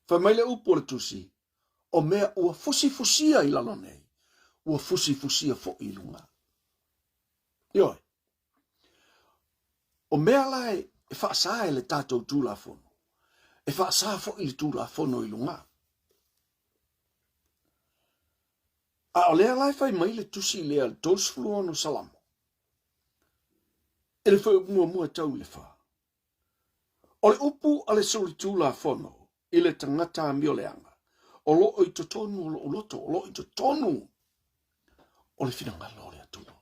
Fai mai le upu o le Tusi, O mea ua fusifusia i lalo nei, ua fusifusia foi i luga. Ioe. O mea la e faasa e le tatou Tulafono, e faasa foi le Tulafono i luga. A o lea la e fai mai le tusi lea le 36 Salamo, i le fuaiupu muamua e tau i le fa. O le upu a le solitulafono i le tagata amioleaga, o lo o i totonu o lou loto, o lo o i totonu o le finagalo o le Atua.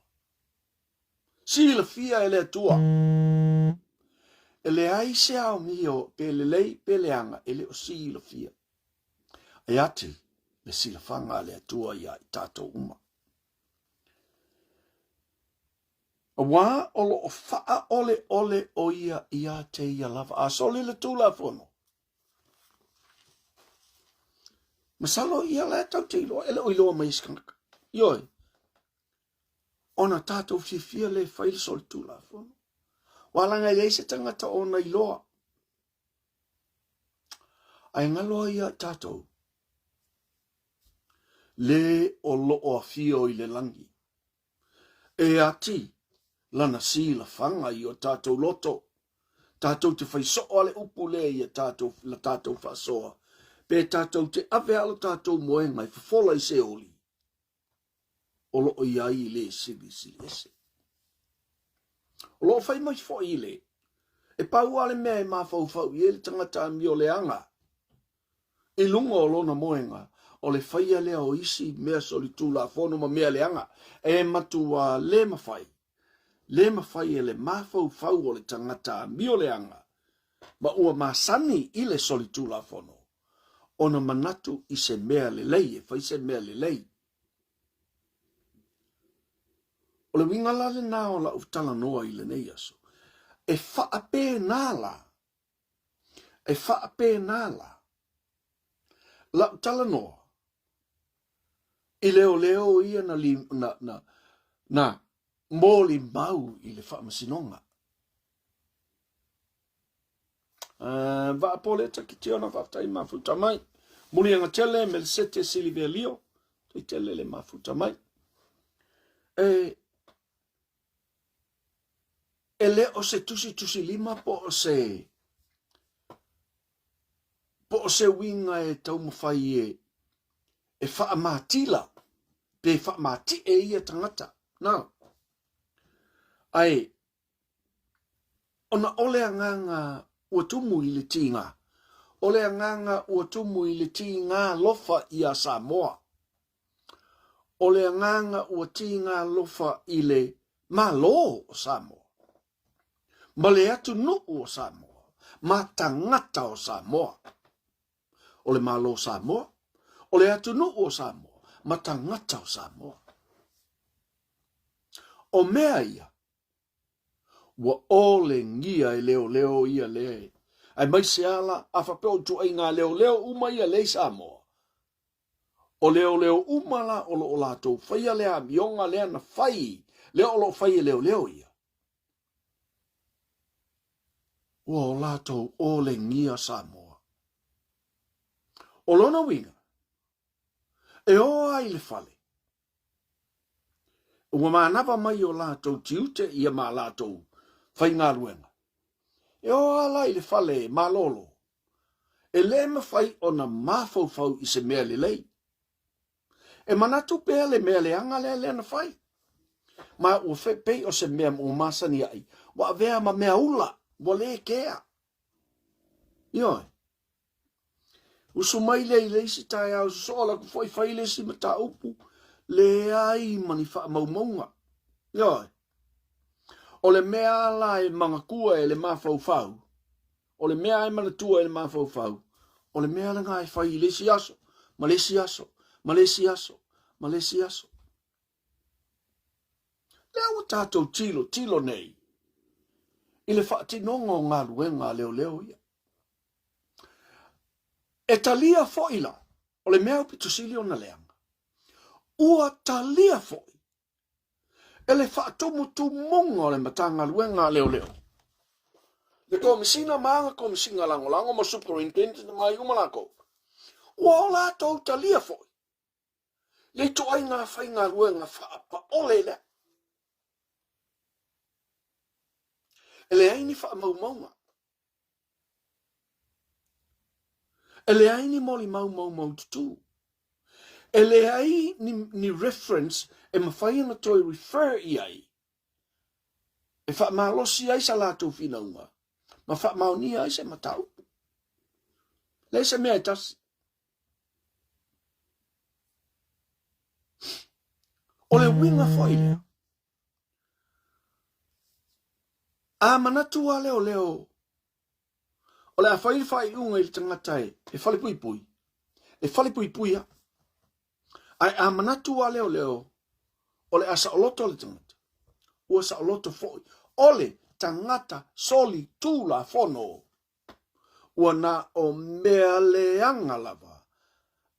Silafia e le Atua, e leai se aomio pe lelei pe leaga e le o silafia. E ati le silafaga a le Atua iā i tatou uma. Auā o lo o faaoleole ʻo ia iā te ia lava. A soli le Tulafono, masalo ia la e tatou te iloa, e le o iloa mai e se kanaka. Ioe, ona tatou fiafia lea e fai le soli Tulafono. Ua laga e leai se tagata ona iloa. Ae galo ai ia i tatou, le o lo o afio i le lagi. E ati lana silafaga i o tatou loto, tatou te fai soo a le upu lea i a tatou, la tatou faasoa, pe tatou te ave a lo tatou moega e fofola i se oli, o lo o i ai i le silisili ese. O lo o fai mai foi i le, e pau a le mea e mafaufau i ai le tagata amioleaga, I luga o lona moega, o le faia lea o isi mea solitulafono ma mea leaga, e matuā le mafai, le mafai e le mafaufau o le tagata amio leaga ma ua masani i le solitulafono ona manatu i se mea lelei, e fai se mea lelei. O le uiga la lena o lau talanoa i lenei aso, e faapena la E faapena la lau talanoa i leoleo ia na, na, na, na molimau i le faamasinoga. Uh, Vaapoleta ki te ona faafetai mafuta mai. Mulianga tele, Melesete Silivelio, te tele le mafuta mai. E, E le o se tusitusilima po o se po o se uiga e taumafai e e faamatila pe faamati'e ia tagata. No. Ae ona o le agaga ua tumu i le tiga, o le agaga ua tumu i le tiga alofa iā Samoa, O le agaga ua tiga alofa i le Malo o Samoa, ma le atunuu o Samoa, ma tagata o Samoa. O le Malo o Samoa, o le atunuu o Samoa, ma tagata o Samoa. O mea ia, ua olegia e leoleo ia le, aemaise ala a faapea o ituaiga leoleo uma ia lea i Samoa, O leoleo uma la o lo o latou faia le amioga lea na fai, lea o lo o fai e leoleo ia. Ua o latou olegia Samoa. O lona uiga, e o a i le fale, ua manava mai o latou tiute ia ma latou faigaluega. E o a la i le fale malolo, E le mafai ona mafaufau i se mea lelei. E manatu pea le mea leaga lea lea na fai. Ma ua pei o se mea ua masani ai, ua avea ma mea ula, ua le kea. Ioe. Usu mai lea i le isi taeao sosoo alu atu foi fai le isi mataupu, leai ma ni faamaumauga. Ioe. O le mea la e manatua e le mafaufau, O le mea e manatua e le mafaufau, o le mea lena e fai i le isi aso, ma le isi aso, ma le isi aso, ma le isi aso. Lea ua tatou tilo, tilo nei i le faatinoga o galuega a leoleo ia. E talia foi la, o le mea aupito sili ona leaga, ua talia foi e le faatumutumuga o le Matagaluega a Leoleo, le Komesina ma ana Komesina Lagolago ma Superintendent ma ai uma latou. Ua o latou talia foi le ituaiga faigaluega faapaole lea. E leai ni faamaumauga. E leai ni molimau maumaututu. E leai ni, ni reference e mafai ona toe refer i ai e faamalosi ai sa latou finauga ma faamaonia ai se mataupu. Leai se mea e tasi. O le uiga foi lea, a manatu a leoleo o le a fai le faaiuga i le tagata e, e falepuipui, e falepuipui a. Ae a manatu a leoleo o le a saoloto le tagata, ua saoloto foi. O le tagata soli tulafono ua na o mea leaga lava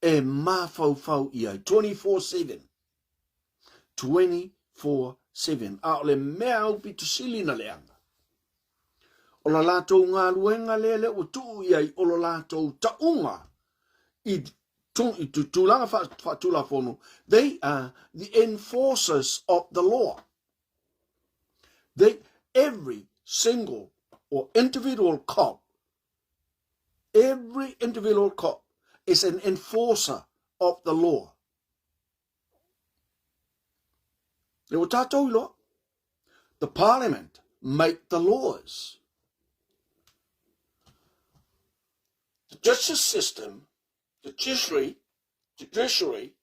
e mafaufau i ai 24/7. 24/7. A o le mea aupito sili na leaga, o la latou galuega lea lea ua tuu i ai o lo latou tauga i tulaga faatulafono, they are the enforcers of the law. They, every single or individual cop, every individual cop is an enforcer of the law. Le ua tātou iloa. The parliament make the laws. The justice system, the judiciary, judiciary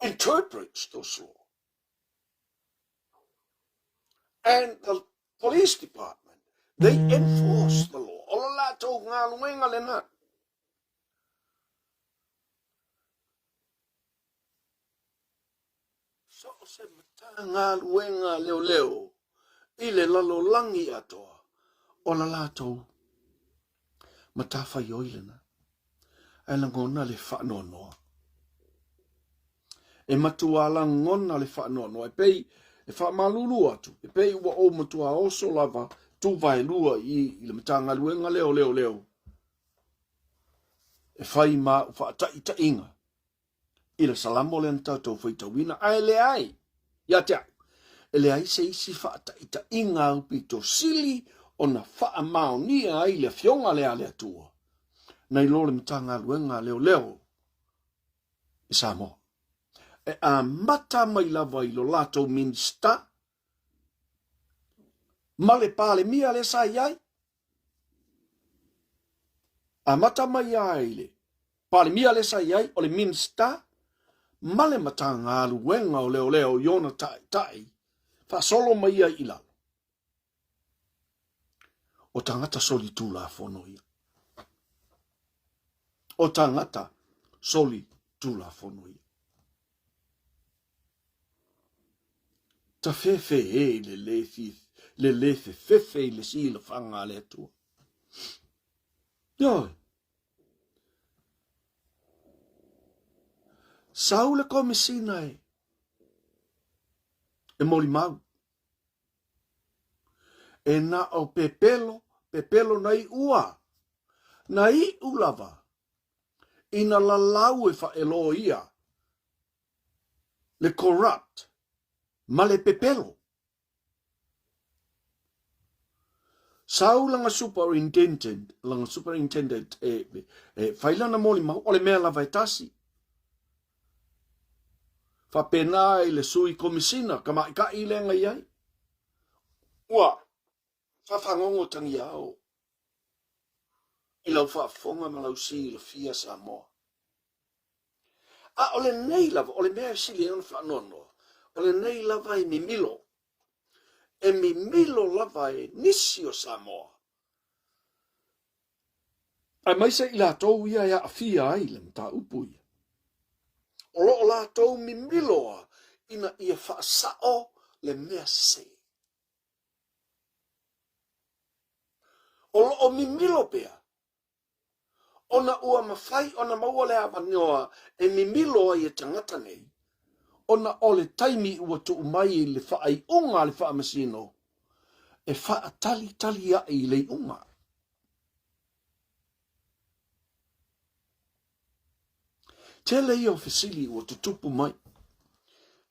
interprets those law. And the police department, they enforce the law. O lo latou galuega lena. So o se Matagaluega leoleo i le lalolagi atoa o la latou matafaioi lena. Ae lagona le faanoanoa. E matua lagona le faanoanoa. E pei e faamalulu atu, e pei ua ou matua oso lava tuvaelua i, i le Matagaluega lea o Leoleo e fai ma au faataitaiga i le Salamo lea na tatou faitauina, ae leai, ia te au, e leai se isi faataitaiga aupito sili ona faamaonia ai le Afioga lea a le Atua, nai lo le Matagaluega a Leoleo i Samoa. E amata mai lava i lo latou Minista ma le Palemia lea sa i ai, Amata mai lava i le Palemia lea sa i ai, o le Minisita ma le Matagaluega o Leoleo i ona taitai, faasolo mai ai i lalo. O tagata solitulafono ia. O tagata solitulafono ia. Tafefe e i le le, le le fefefe i le silafaga a le Atua. Ioe. Sau le komesina e, e molimau. E na o pepelo, pepelo na iʻua, na iʻu lava, ina lalau e faʻeloia le corrupt ma le pepelo. Sau lana superintendent, lana superintendent e, e fai lana molimau, o le mea lava e tasi. Faapena i le sui komisina, tamaitai lea na i ai. Ua fafagogo tagiao i lau faafofoga ma lau silafia Samoa. A o lenei lava, o le mea e sili ai ona faanoanoa, o lenei lava e mimilo. E mimilo lava e nisi o Samoa, aemaise i latou ia e aafia ai le mataupu ia. O lo o latou mimilo a ina ia faasao le mea sese. O lo o mimilo pea ona ua mafai ona maua le avanoa e mimilo ai e tagata nei, ona o le taimi ua tuu mai i le faaiuga a le Faamasino e faatalitali ai i le iuga. Tele ia o fesili ua tutupu mai.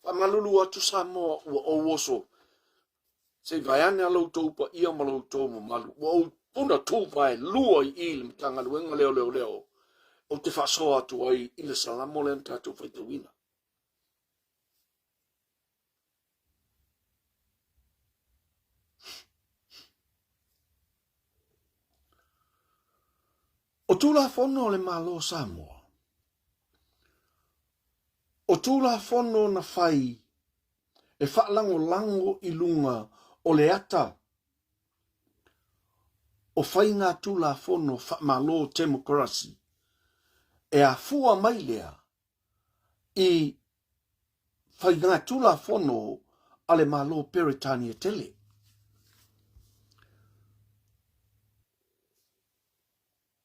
Faamalulu atu Samoa ua ou oso se i vaeane a lo outou paia ma lo outou mamalu. Ua ou puna tuvaelua i i le Matagaluega lea o Leoleo ou te faasoa atu ai i le Salamo lea na tatou faitauina. O Tulafono a le Malo o Samoa, o Tulafono na fai e faalagolago i luga o le ata o faiga Tulafono faamalo temokarasi, e afua mai lea i faiga Tulafono a le Malo Peretania tele.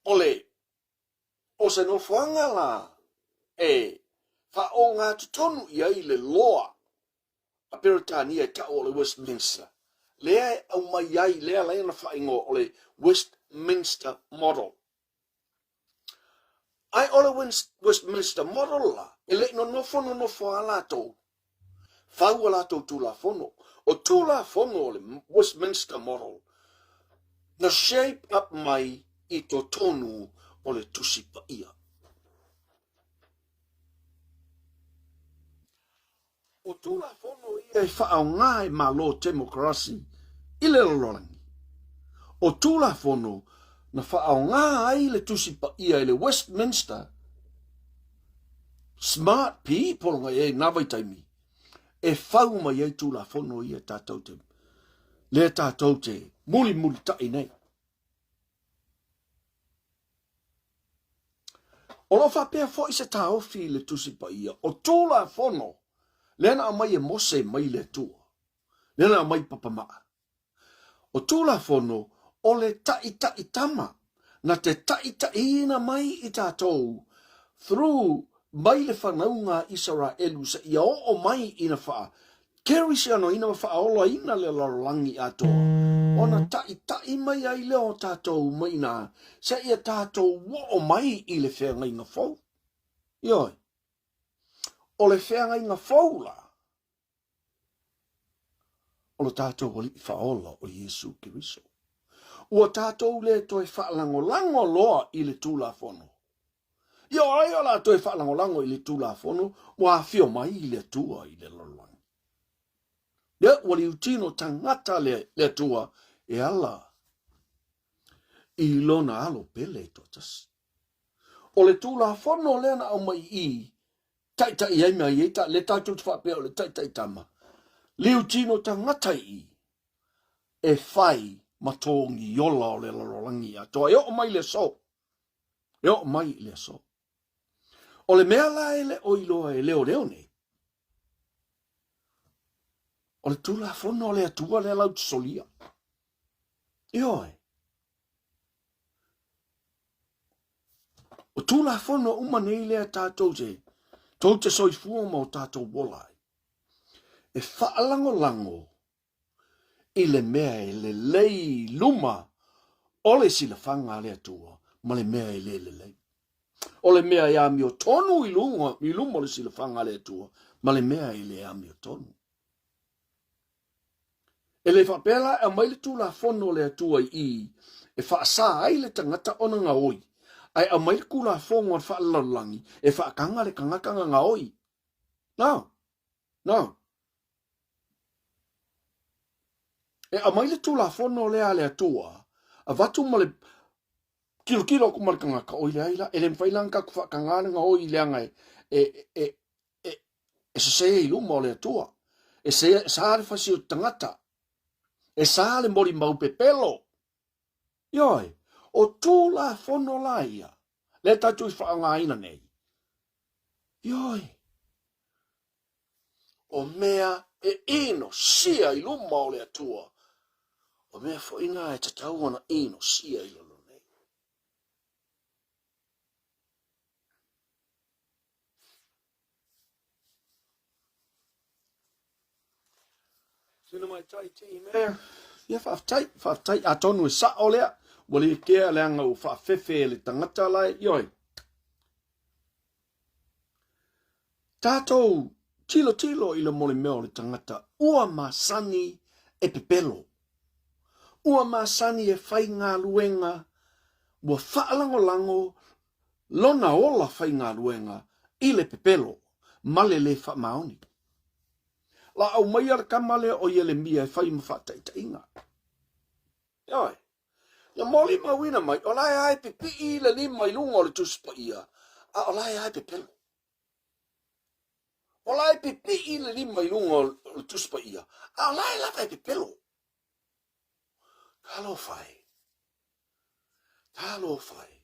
O le o se nofoaga la e faaogatotonu i ai le loa a Peretania e tau o le Westminster, lea e aumai ai, lea la ona faaigoa o le Westminster Model. Ae o le Westminster Model la, e le i nonofo nonofo lava latou, fau a latou Tulafono. O Tulafono o le Westminster Model, na shape up mai i totonu o le Tusi Paia. O Tulafono ia e faaaoga e Malo Temokarasi i le lalolagi. O Tulafono na faaaoga ai le Tusi Paia e le Westminster Smart people na i ai i na vaitaimi e fau mai ai Tulafono ia tatou te lea tatou te mulimulita'i nei. O lo o faapea foi se taofi i le Tusi Paia, o Tulafono lea na aumai e Mose mai le Atua, lea na aumai i papamaa. O Tulafono o le taʻitaʻitama na te taʻitaʻiina mai i tatou through mai le fanauga a Isaraelu seia oo mai ina faa Kerisianoina ma faaolaina le lalolagi atoa, ona taʻitaʻi mai ai lea o tatou mai ina seia tatou oo mai i le feagaiga fou. Ioe. O le feagaiga fou la, o lo tatou Alii Faaola o Iesu Keriso. Ua tatou le toe faalagolago loa i le Tulafono. Ia o ai o le a toe faalagolago i le Tulafono ua afio mai le Atua i le lalolagi? Ia ua liutino tagata le, le Atua e ala i lona alo pele e toatasi. O le Tulafono lea na aumai i i, taitai ai mea i ta, le tatou te faapea o le taitai tama, liutino tagata i i, e fai ma togi ola o le lalolagi atoa. E oo mai le aso, e oo mai i le aso. O le mea la e le o iloa e leoleo nei, o le Tulafono a le Atua lea lau te solia. Ioe. O Tulafono uma nei lea tatou te, tou te soifua ma o tatou ola ai, e faalagolago i le mea e lelei i luma o le silafaga a le Atua ma le mea e le lelei. O le mea e amiotonu i luga, i luma o le silafaga a le Atua ma le mea e le amiotonu. E le faapea la e aumai le Tulafono a le Atua i i e faasa ai le tagata ona gaoi, ae aumai le Tulafono a le faalelalolagi e faataga le tagata na gaoi. No. No. E aumai le Tulafono lea a le Atua, avatu ma le kilokilo aku ma le tagata, oi leai la, e le mafai la ona tatou faataga le gaoi leaga e, e, e, e, e sese i luma o le Atua. E se, sa le fasi o te tagata. E sa le molimau pepelo. Ioe, o Tulafono la ia, lea tatou i faaaogaina nei. Ioe, o mea e inosia i luma o le Atua, o mea foi na e tatau ona inosia i lalo nei. Sina mai tai ti mea. Ia faafetai, faafetai. Atonu e sa'o lea, ua le kea leaga ua faafefe e le tagata la e, ioe. Tatou tilotilo i le molimea o le tagata ua masani e pepelo, ua masani e faigaluega, ua faalagolago lona ola faigaluega i le pepelo ma le lē faamaoni. Laau maia le tama lea o Ielemia e fai ma faataitaiga. Ioe. Na molimauina mai, o la e lava e pipii le lima i luga o le Tusi Paia, a o la e lava e pepelo. O la e pipii le lima i luga o le Tusi Paia, a o la e lava e pepelo. Talofa e. Talofa e.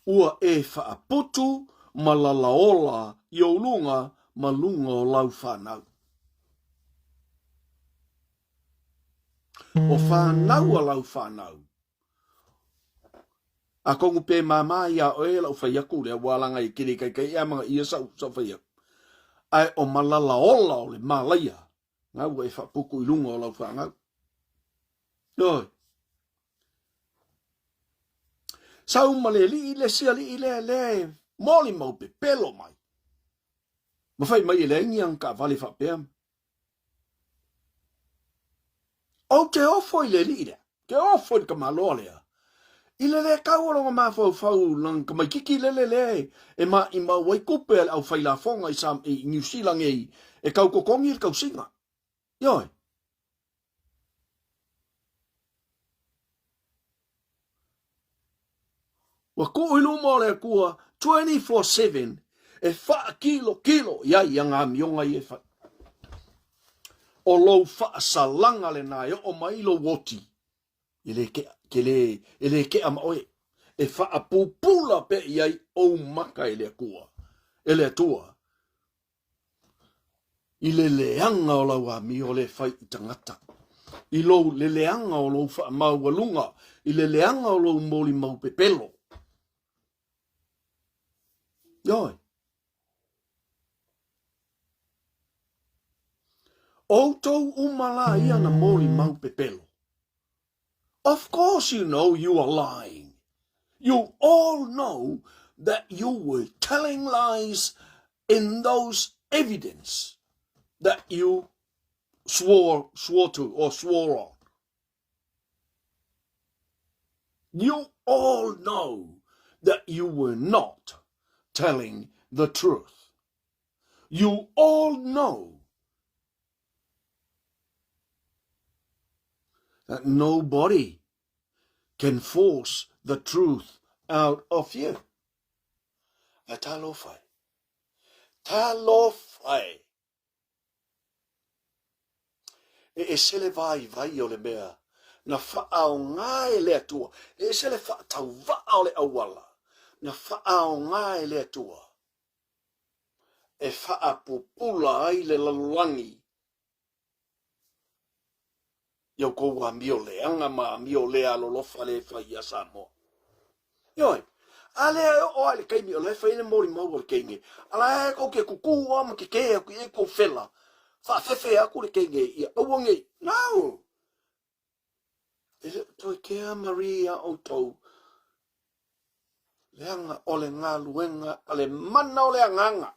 Ua e faaputu ma lalaola i ou luga ma luga o lau fanau. O fanau a lau fanau. Atonu pe māmā iā oe lau fai atu lea, ua laga e kele kaikai e amana ia sau, sau fai atu. Ae o malala ola o le malaia, ngā ua e whaapuku i lunga o lau whanau. Oi. Sau ma le lii le sia lii le le moli mau pepelo mai. Ma fai mai e le aingi ang ka vale whaapea. Ou te ofo i le alii lea, te ofo i le tamaloa lea, i le lē kau o lona mafaufau lana tamaititi lele lea e maimau ai tupe a le aufailafoga i Sa i Niu Sila nei e tau totogi le tausiga. Ioe. Ua tuu i luma o le Atua 24/7 e faakilokilo i ai ia amioga ia e fai. O lou faasalaga lena e oo mai lou oti, e le kea, ke le, e le kea ma oe. E faapupula pea i ai ou maka e le Atua, e le Atua. I le leaga o lau amio le fai i tagata, i lou le leaga o lou faamaualuga, i le leaga o lou molimau pepelo. Ioe. Outou uma la ia na molimau pepelo. Of course you know you are lying. You all know that you were telling lies in those evidence that you swore, swore to or swore on. You all know that you were not telling the truth. You all know that nobody can force the truth out of you. A talofa e. Talofa e. E ese le vaivai o le mea na faaaoga e le Atua. E ese le faatauvaa o le auala na faaaoga e le Atua e faapupula ai le lalolagi i outou amio leaga ma amio le alolofa le fai iā Samoa. Ioe, a lea e oo lava i le taimi o la e fai le molimau a le teine, a la e tou te tutū lava ma tetē atu i ai tou fela, faafefe atu le teine ia aua ne i, no! E le o toe kea Marie iā outou, leaga o le galuega a le mana o le agaga.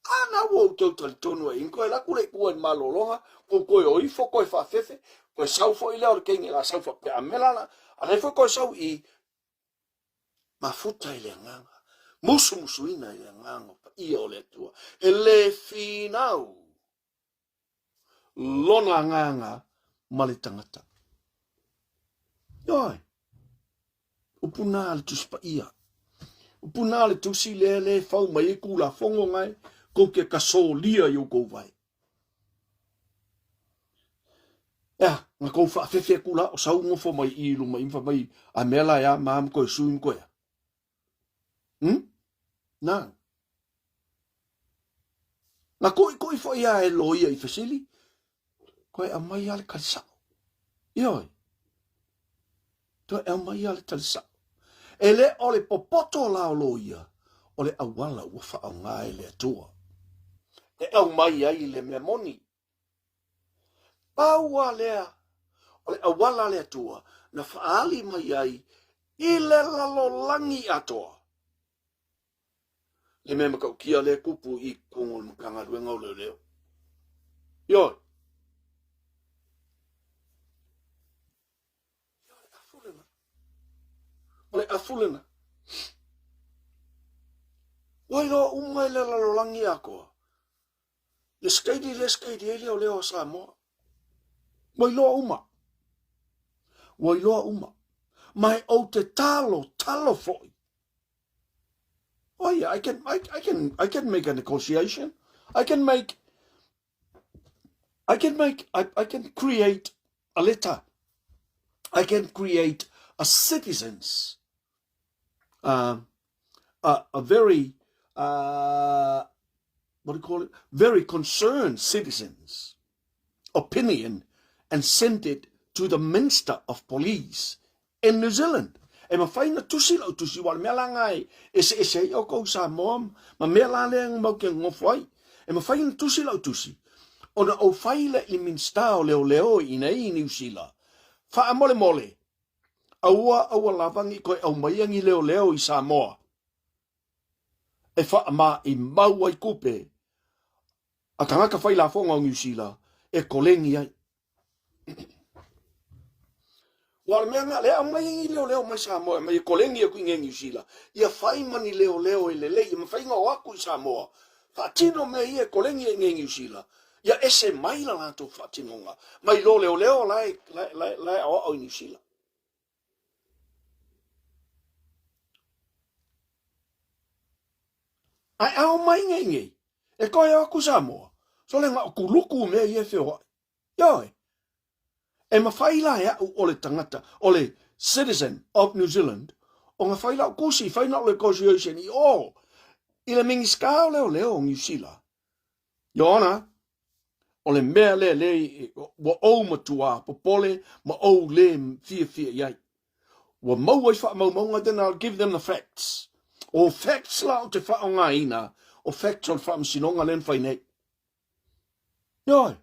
A na ua outou talitonu ai, koe laku le ua i malologa, kou koe o ifo, koe faafefe, koe sau foi lea o le teine la sau faapea, a mea la la, a lea foi koe sau i mafuta i le agaga, musumusuina i le agaga paia o le Atua. E le finau lona agaga ma le tagata. Ioe, upu nā le Tusi Paia. Upu nā le Tusi lea le fau mai ai kulafono ngae, kou ke kasolia i oukou vae. Ea, nga kou faafefe aku la o sau ngofo mai i luma i ma mai, a mea la ea ma ma koe sui ma koe. Hmm? Na. Na koʻikoʻi foi a e loia i fesili, koe aumai a le tali sao. Ioe. Toe aumai a le tali sao. E le o le popoto la o loia, o le auala ua faaaoga e le Atua. E aumai ai le mea moni. Pau a lea o le auala a le Atua na faaali mai ai i le lalolagi atoa. Le mea matautia lea e tupu i totonu o le Matagaluega o Leoleo. Ioe. Ia, o le afu lena. O le afu lena. Ua iloa uma e le lalolagi atoa. Le skeidi le skeidi ai leoleo a Samoa. Ua iloa uma. Ua iloa uma. Ma e ou te talo, talo foi. Oh yeah, I can, I, I can, I can make a negotiation. I can make, I can make, I, I can create a letter. I can create a citizens, uh, a, a very, uh, what do you call it? Very concerned citizens opinion and send it to the Minister of Police in New Zealand. E mafai na tusi lau tusi, ua o le mea la nga e eseese ai oukou Samoa ma mea la lea matou te nonofo ai. E mafai na tusi lau tusi, ona ou fai lea i le Minisita o Leoleo i inei i Niu Sila, faamolemole, aua aua lava ne i toe aumaia ni leoleo i Samoa e faamaimau ai tupe a tagata fai lafoga o Niu Sila e koleni ai. Ua o le mea na, lea aumai ai ni leoleo mai Samoa, aumai e koleni aku i nei Niu Sila, ia fai ma ni leoleo e lelei, ia mafai ona o atu i Samoa, faatino mea ia e koleni ai i nei Niu Sila, ia ese mai la latou faatinoga, mai lo leoleo la e, la, la, la e aoao i Niu Sila. Ae a omai nei nei, e toe o atu i Samoa, sole na o kuluku mea ia e feoai. Ioe. E mafai la e a'u o le tagata, o le citizen of New Zealand, ona fai la'u tusi, fai la'u negotiation i o i le Minisita o Leoleo o Niu Sila. Your Honor, o le mea lea lea ua ou matuā popole ma ou lē fiafia i ai. Ua maua i faamaumauga, then I'll give them the facts. O facts la ou te faaaogaina, o facts o le faamasinoga lea na fai nei. Ioe.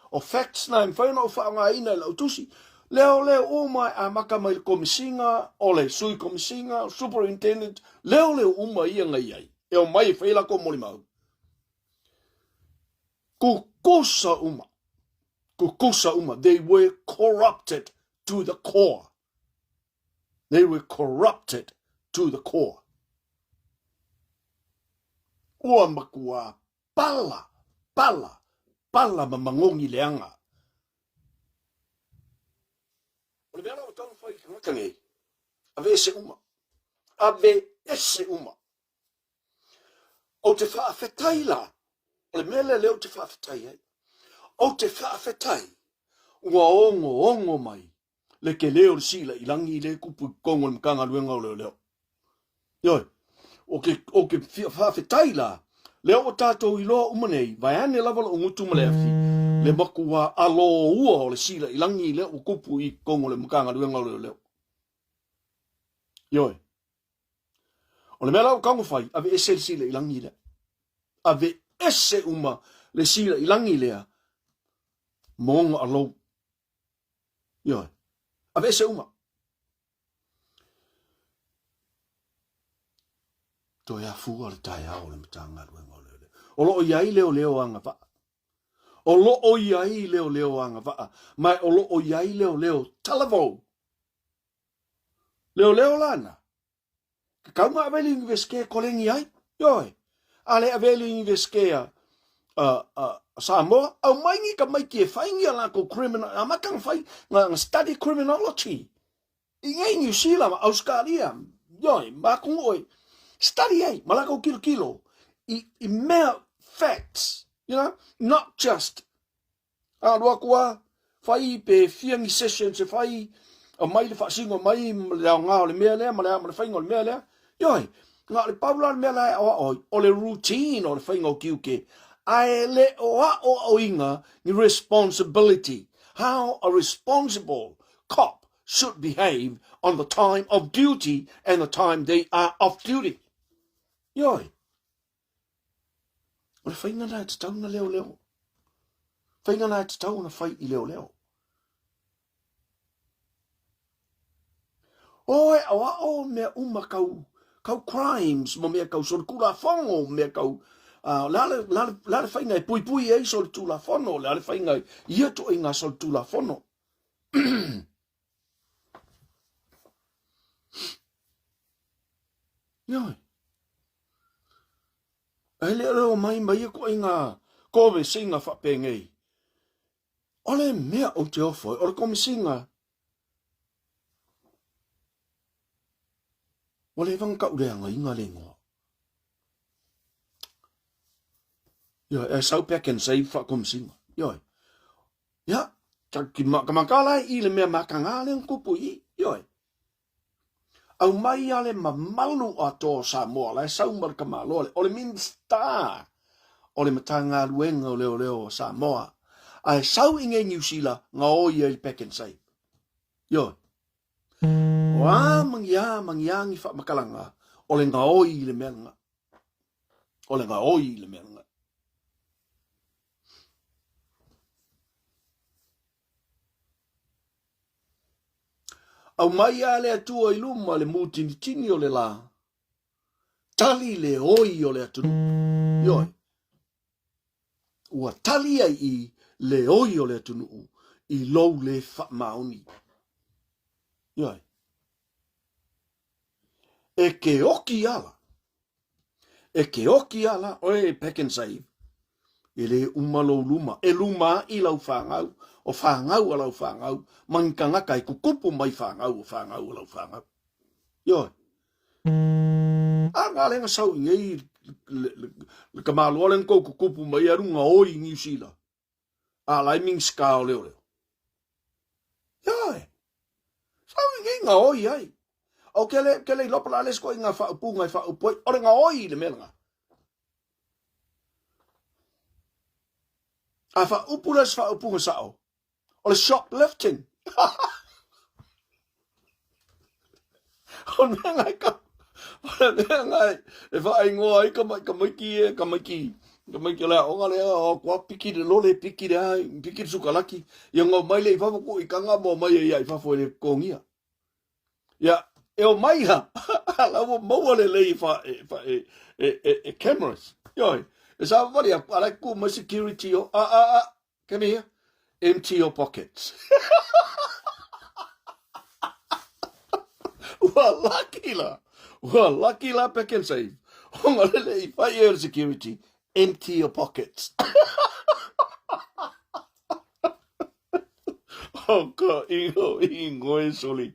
O facts na e mafai ona ou faaaogaina i lau tusi. Leoleo uma e amata mai le komisiga, o le sui komisiga, superintendent, leoleo uma ia na i ai, e omai e fai latou molimau. Kukusa uma. Kukusa uma. They were corrupted to the core. They were corrupted to the core. Ua matua pala, pala, pala ma magogi leaga. O le mea la ua tatau ona fai i tagata nei, aveese uma. Aveese uma. Ou te faafetai la, o le mea lea lea ou te faafetai ai, ou te faafetai ua ogoogo mai le tele o le silaʻi lagi lea e tupu i totonu o le Matagaluega o Leoleo. Ioe, o ke, o ke faafetai la, lea ua tatou iloa uma nei, vaeane lava lou gutu ma le afi, le matua aloua o le silaʻi lagi lea ua tupu i totonu o le Matagaluega o Leoleo. Ioe. O le mea la ua taumafai, aveese le silaʻi lagi lea. Aveese uma le silaʻi lagi lea ma ona alou. Ioe. Aveese uma. Toe afua le taeao o le Matagaluega o Leoleo. O lo o i ai leoleo agavaa. O lo o i ai leoleo agavaa, ma o lo o i ai leoleo talavou. Leoleo la na. Tatau ona ave i le Iunivesite e koleni ai. Ioe. A le ave i le Iunivesite a, a, a, a Samoa, aumai ni tamaiti e fai ni a latou criminal, amata ona fai, na, na study criminology. I nei Niu Sila ma Auskalia, ioe, ma atunuu e study ai, ma latou tilotilo i, i mea facts, you know, not just Alu atu a, fai pe fia ni sessions e fai, aumai le faasino mai ma le aoga o le mea lea ma le a ma le faiga o le mea lea. Ioe, na o le pau la o le mea la e aoao ai, o le routine o le faiga o tiute, ae le o aoaoina ni responsibility, how a responsible cop should behave on the time of duty and the time they are off duty. Ioe. O le faiga lena e tatau ona leoleo. Faiga lena e tatau ona fai i leoleo. O e aoao mea uma kau, kau crimes ma mea kau solitulafono ma mea kau uh, le a le, le, a le, le a le faiga e puipui ai solitulafono, le a le faiga i ia ituaiga solitulafono. Ioe. Ae le o le omai ma ia ituaiga kovesiga faapenei. O le mea ou te ofo ai, o le komisiga ua leva ona tauleagaina le igoa. Ioe, ae sau Pak'nSave faakomisiga. Ioe. Ia, ka maka la i le mea makaga lea na tupu i i. Ioe. Aumai a le mamalu atoa o Samoa la e sau ma le tamaloa lea, o le Minisita o le Matagaluega o Leoleo o Samoa, ae sau i nei Niu Sila gaoi ai le Pak'nSave. Ioe. O a ma ni a ma ni a ni faamatalaga, o le gaoi i le mea lena. O le gaoi i le mea lena. Aumai a le Atua i luma le mutinitini o le lā, tali le oi o le atunuu. Ioe. Ua tali ai i le oi o le atunuu i lou le faamaoni. Ioe. E ke oki ala E ke oki ala oe e Pak'nSave, e le uma lou luma, e luma aʻi lau fanau, o fanau a lau fanau, ma ni tagata e kukupu mai fanau o fanau a lau fanau. Ioe. A na lea na sau i nei le tamaloa lea na tou kukupu mai alu gaoi i Niu Sila. A la e Minisita o Leoleo. Ioe. Sau i nei gaoi ai. O ke le, ke le iloa po o le a le isi ituaiga faaupuga e faaupu ai, o le gaoi i le mea lena. A faaupu lea i se faaupuga sao, o le shoplifting. O le mea lena e kau, o le mea lena e faaigoa ai tamaiti ia, tamaiti, tamaiti o le aoga lea, o atu lava piki le lole, piki le a, piki le sukalaki, ia ona omai lea i fafo tuu i taga ma omai ai lava i fafo e le totogia. Ia, e omai la, a la ua maua lelei e fa, e, fa, e, e, e, e cameras. Ioe, e savavali atu, a la e tu mai security o, a, a, a, come here, empty your pockets. Ua lucky la, ua lucky la Pak'nSave. Ona lele i fai e le security, empty your pockets. Oh, ka ingo ingo e soli.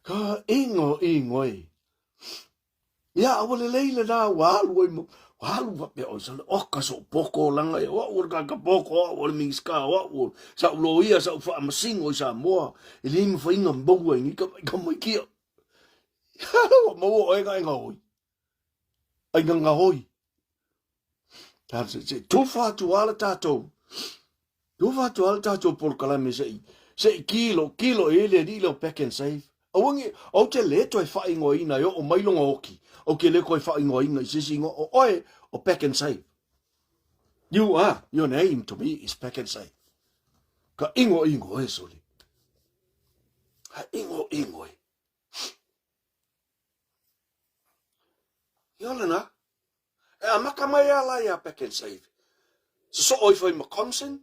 Ka ingo ingo e. Ia, ua lelei lena, ua alu ai, ua alu faapea oi sole, oka soʻu poko laga ia, o au o le tagata poko, o au o le Minisita, o au o sa'u loia, sa'u faamasino i Samoa, e le mafai ona maua e nei tamaiti au. Ua maua oe na e gaoi. Ai na gaoi. Se i tufa atu lava le tatou, tufa atu lava le tatou polokalame se i, se i kilo, kilo i ai le alii lea o Pak'nSave. Aua ne i, ou te le toe faaigoaina e oo mai lona oki, ou te le toe faaigoaina i se isi igoa, o oe o Pak'nSave. You are, your name to me is Pak'nSave. Ka ingoingo e soli. Ka ingoingo e. Ia lena. E amata mai a la iā Pak'nSave. Sosoo ifo ai ma Comsing,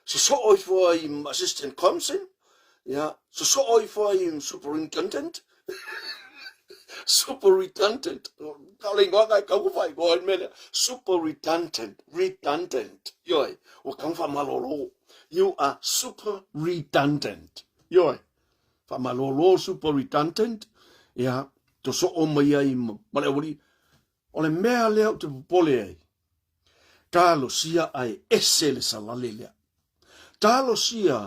sosoo ifo ai ma Assistant Comsing, ia, sosoo ifo ai ma Superintendent, Superintendent, ka le ingoa ka kau whai goa i mea Superintendent, redundant, ioe, ua kau whamalolo. You are super redundant, ioe. Whamalolo super redundant, ia, sosoo mai ai ma le aualii. O le mea lea ou te popole ai, talosia ae ese le salale lea. Talosia,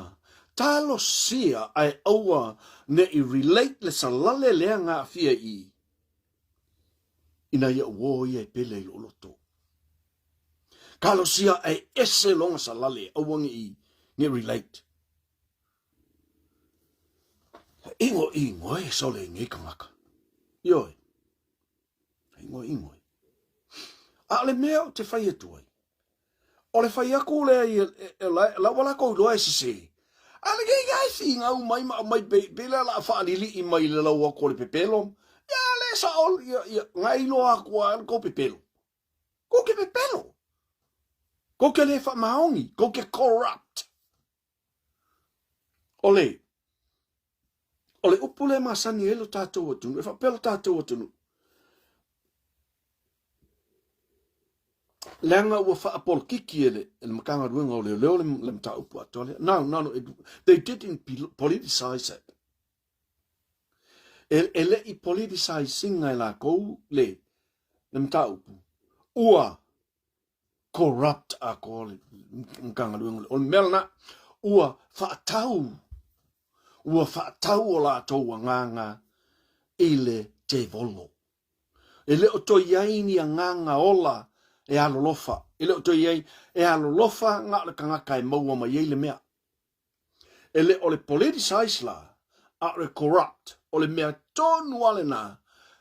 talosia ae aua ne i relate le salale lea na aafia i i, ina ia uo ia e pele i lou loto. Talosia ae ese lona salale, aua ne i ne relate. Ingoingo e sole i nei tagata. Ioe. Ingoingo e. A o le mea ou te fai atu ai, o le fai atu lea i, e, e, la, la ua latou iloa e sesē. A le kei ai finau mai ma aumai pe, pe lea la faalili'i mai le lau atu o le pepelo. Ia le Ia sa'o ia ia nga iloa atu a le kou pepelo. Kou ke pepelo. Kou ke le faamaoni, kou ke corrupt. O le o le upu lea e masani ai lo tatou atunuu, e faapea lo tatou atunuu, leaga ua faapolokiki e le, e le Matagaluega o Leoleo le, le mataupu atoa lea. No, no, no, it, they didn't politicize it. E, e le i politicize ina e lakou le, le mataupu. Ua corrupt atoa le Matagaluega. O le mea lena, ua faatau, ua faatau o latou agaga i le tevolo. E le o toe i ai ni agaga ola e alolofa. E le o toe i ai, e alolofa na o le tagata e maua mai ai le mea. E le o le politicize la, a o le corrupt. O le mea tonu lava lena,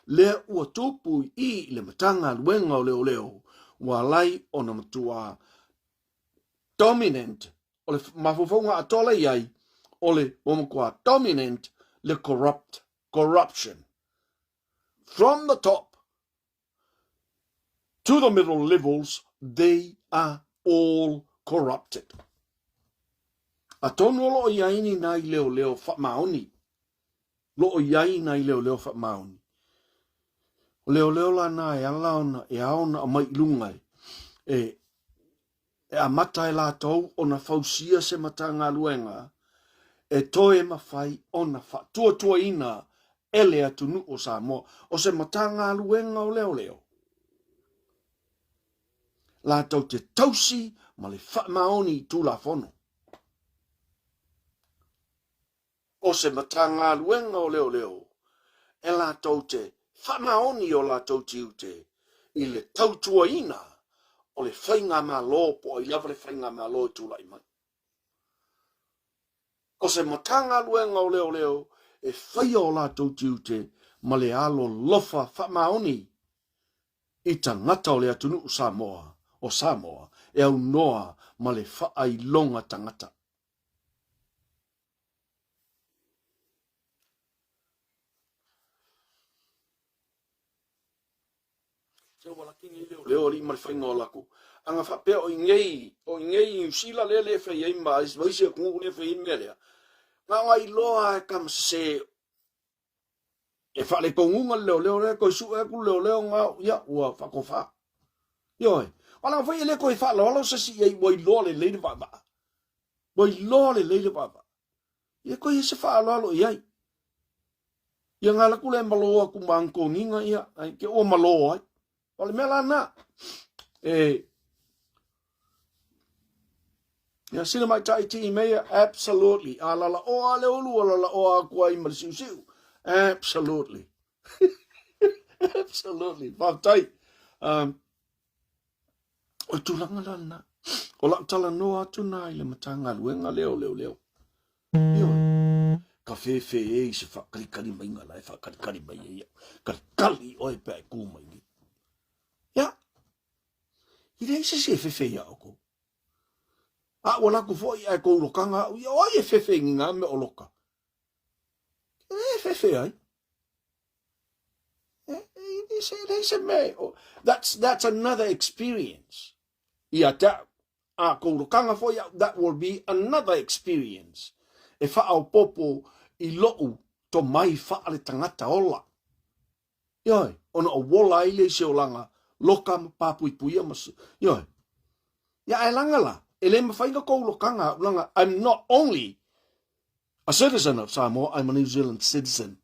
lea ua tupu i i i le Matagaluega o Leoleo, ua ala ai ona matua dominant, o le mafaufauga atoa la i ai, o le ua matua dominant le corrupt, corruption. From the top to the middle levels, they are all corrupted. Atonu o loo i ai ni nai leoleo faamaoni. Loo i ai nai leoleo faamaoni. O leoleo la na e ala ona, e ao ona aumai i luga e, e, e amata e latou ona fausia se Matagaluega e toe mafai ona faatuatuaina e le atunuu o Samoa. O se Matagaluega o Leoleo latou te tausi ma le faamaoni i Tulafono. O se Matagaluega o Leoleo e latou te faamaoni o latou tiute i le tautuaina o le faigamalo po o ai lava le faigamalo e tulai mai. O se Matagaluega o Leoleo e faia o latou tiute ma le alolofa faamaoni i tagata o le atunuu Samoa o Samoa e aunoa ma le faailoga tagata. Leo alii ma le faiga o lakou aga faapea o inei o inei i Niu Sila lea le fai ai ma isi atunuu lea fai ai mea lea na ona iloa e tama sese e faaletonuga le leoleo lea toe sue atu le leoleo na ia ua faatofa ioe wala foi e le toe faaaloalo se isi i ai ua iloa lelei le vaavaa ua iloa lelei le vaavaa e toe i ai se faaaloalo i ai ia nga laku le malo atu ma angitoniga ia ai ke ua malo ai o le mea la na e Ia sila mai tai tii mea, absolutely. A lala oa le ulu, a lala oa aku ai ma le siusiu. Absolutely. Absolutely. Faafetai. Um, o tulaga la lena. O lau talanoa atu na i le Matagaluega lea o Leoleo. Ioe. Ka fefe e i se whakalikali mai ngā la e whakalikali mai e ia. Kalikali oe pea e kū mai ni. Ia. I leai se isi e fefe ia oukou. A ua laku foi ae kou lokanga au ia, o ai e fefe i ngā mea o loka? E fefe ai. E, e, se, e se mea, that's, that's another experience. Ia te au, a kou lokanga foi au, that will be another experience. E whaopopo i lou to mai whaale tangata ola. Ioe, ona o wola ai lea i se olaga loka ma papuipuia ma se, ioe. Ia ae laga la, e le mafai na kou lokaga au laga, I'm not only a citizen of Samoa, I'm a New Zealand citizen.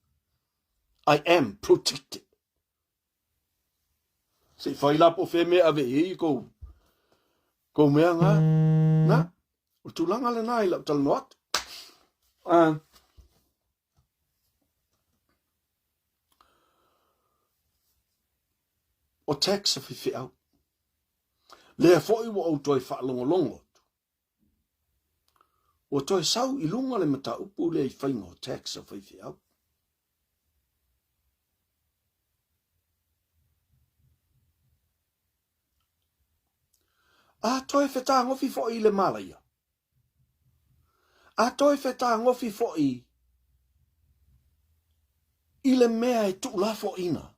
I am protected. Se i fai la po o fea mea ave i ai kou, kou mea nga, na, o le tulaga lena i lau talanoa atu. Uh, O tax a faifeau. Lea foi ua ou toe faalogologo atu. Ua toe sau i luga le mataupu lea i faiga o tax a faifeau. A toe fetagofi foi i le malaia. A toe fetagofi foi i le mea e tuulafoaina.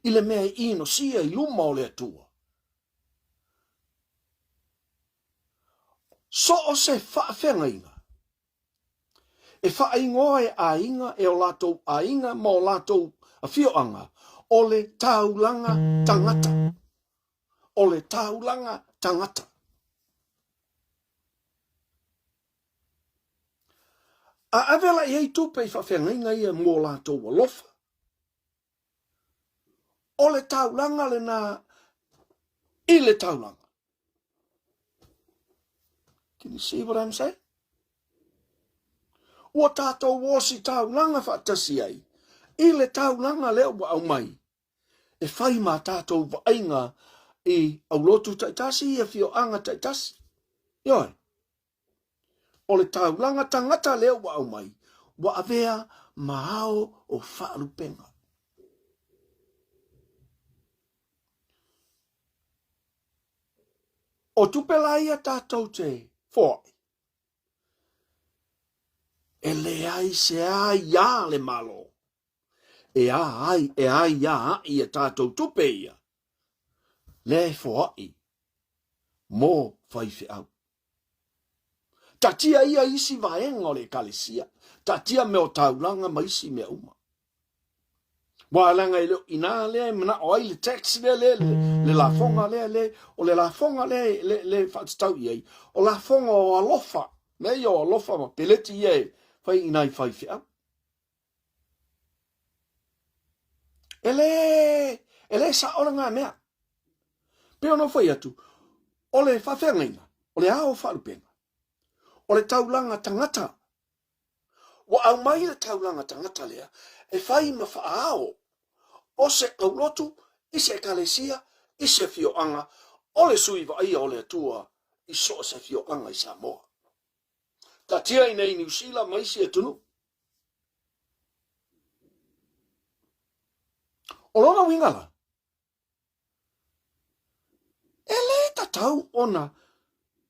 i le mea e inosia i luma o le Atua. So o se faafeagaiga e faaigoa e aiga e o latou aiga ma o latou afioaga o le taulaga tagata. O le taulaga tagata. A ave la i ai tupe i faafeagaiga ia mo latou alofa, o le taulaga lena i le taulaga. Can you see what I'm saying? Ua tātou osi taulaga faatasi ai i le taulaga lea ua aumai e fai mā tātou vaaiga i aulotu taitasi i afioaga taitasi. Ioe. O le taulaga tangata lea ua aumai, ua avea ma ao o faalupega. O tupe la ia tātou te foai, e leai se aiā le Malo e a ai, e aiā ai e tātou tupe ia, lea e foai mō faifeau. Taatia ia isi vaega o le Ekalesia, taatia mea o taulaga ma isi mea uma. Ua leaga e le o inā lea e manao ai le tax lea le, le, le lafoga lea le, o le lafoga lea le, le faatatau i ai, o lafoga o alofa, mea ia o alofa ma peleti ia e fai i nai faifeau. E le, e le sao lena mea. Pei ona ou fai atu, o le faafeagaiga, o le ao o faalupega, o le taulaga tagata. Ua aumai le taulaga tagata lea e fai ma faaao o se aulotu i se ekalesia, i se afioaga, o le sui vaaia o le Atua i so o se afioaga i Samoa. Taatia i nei Niu Sila ma isi atunuu. O lona uiga la, e lē tatau ona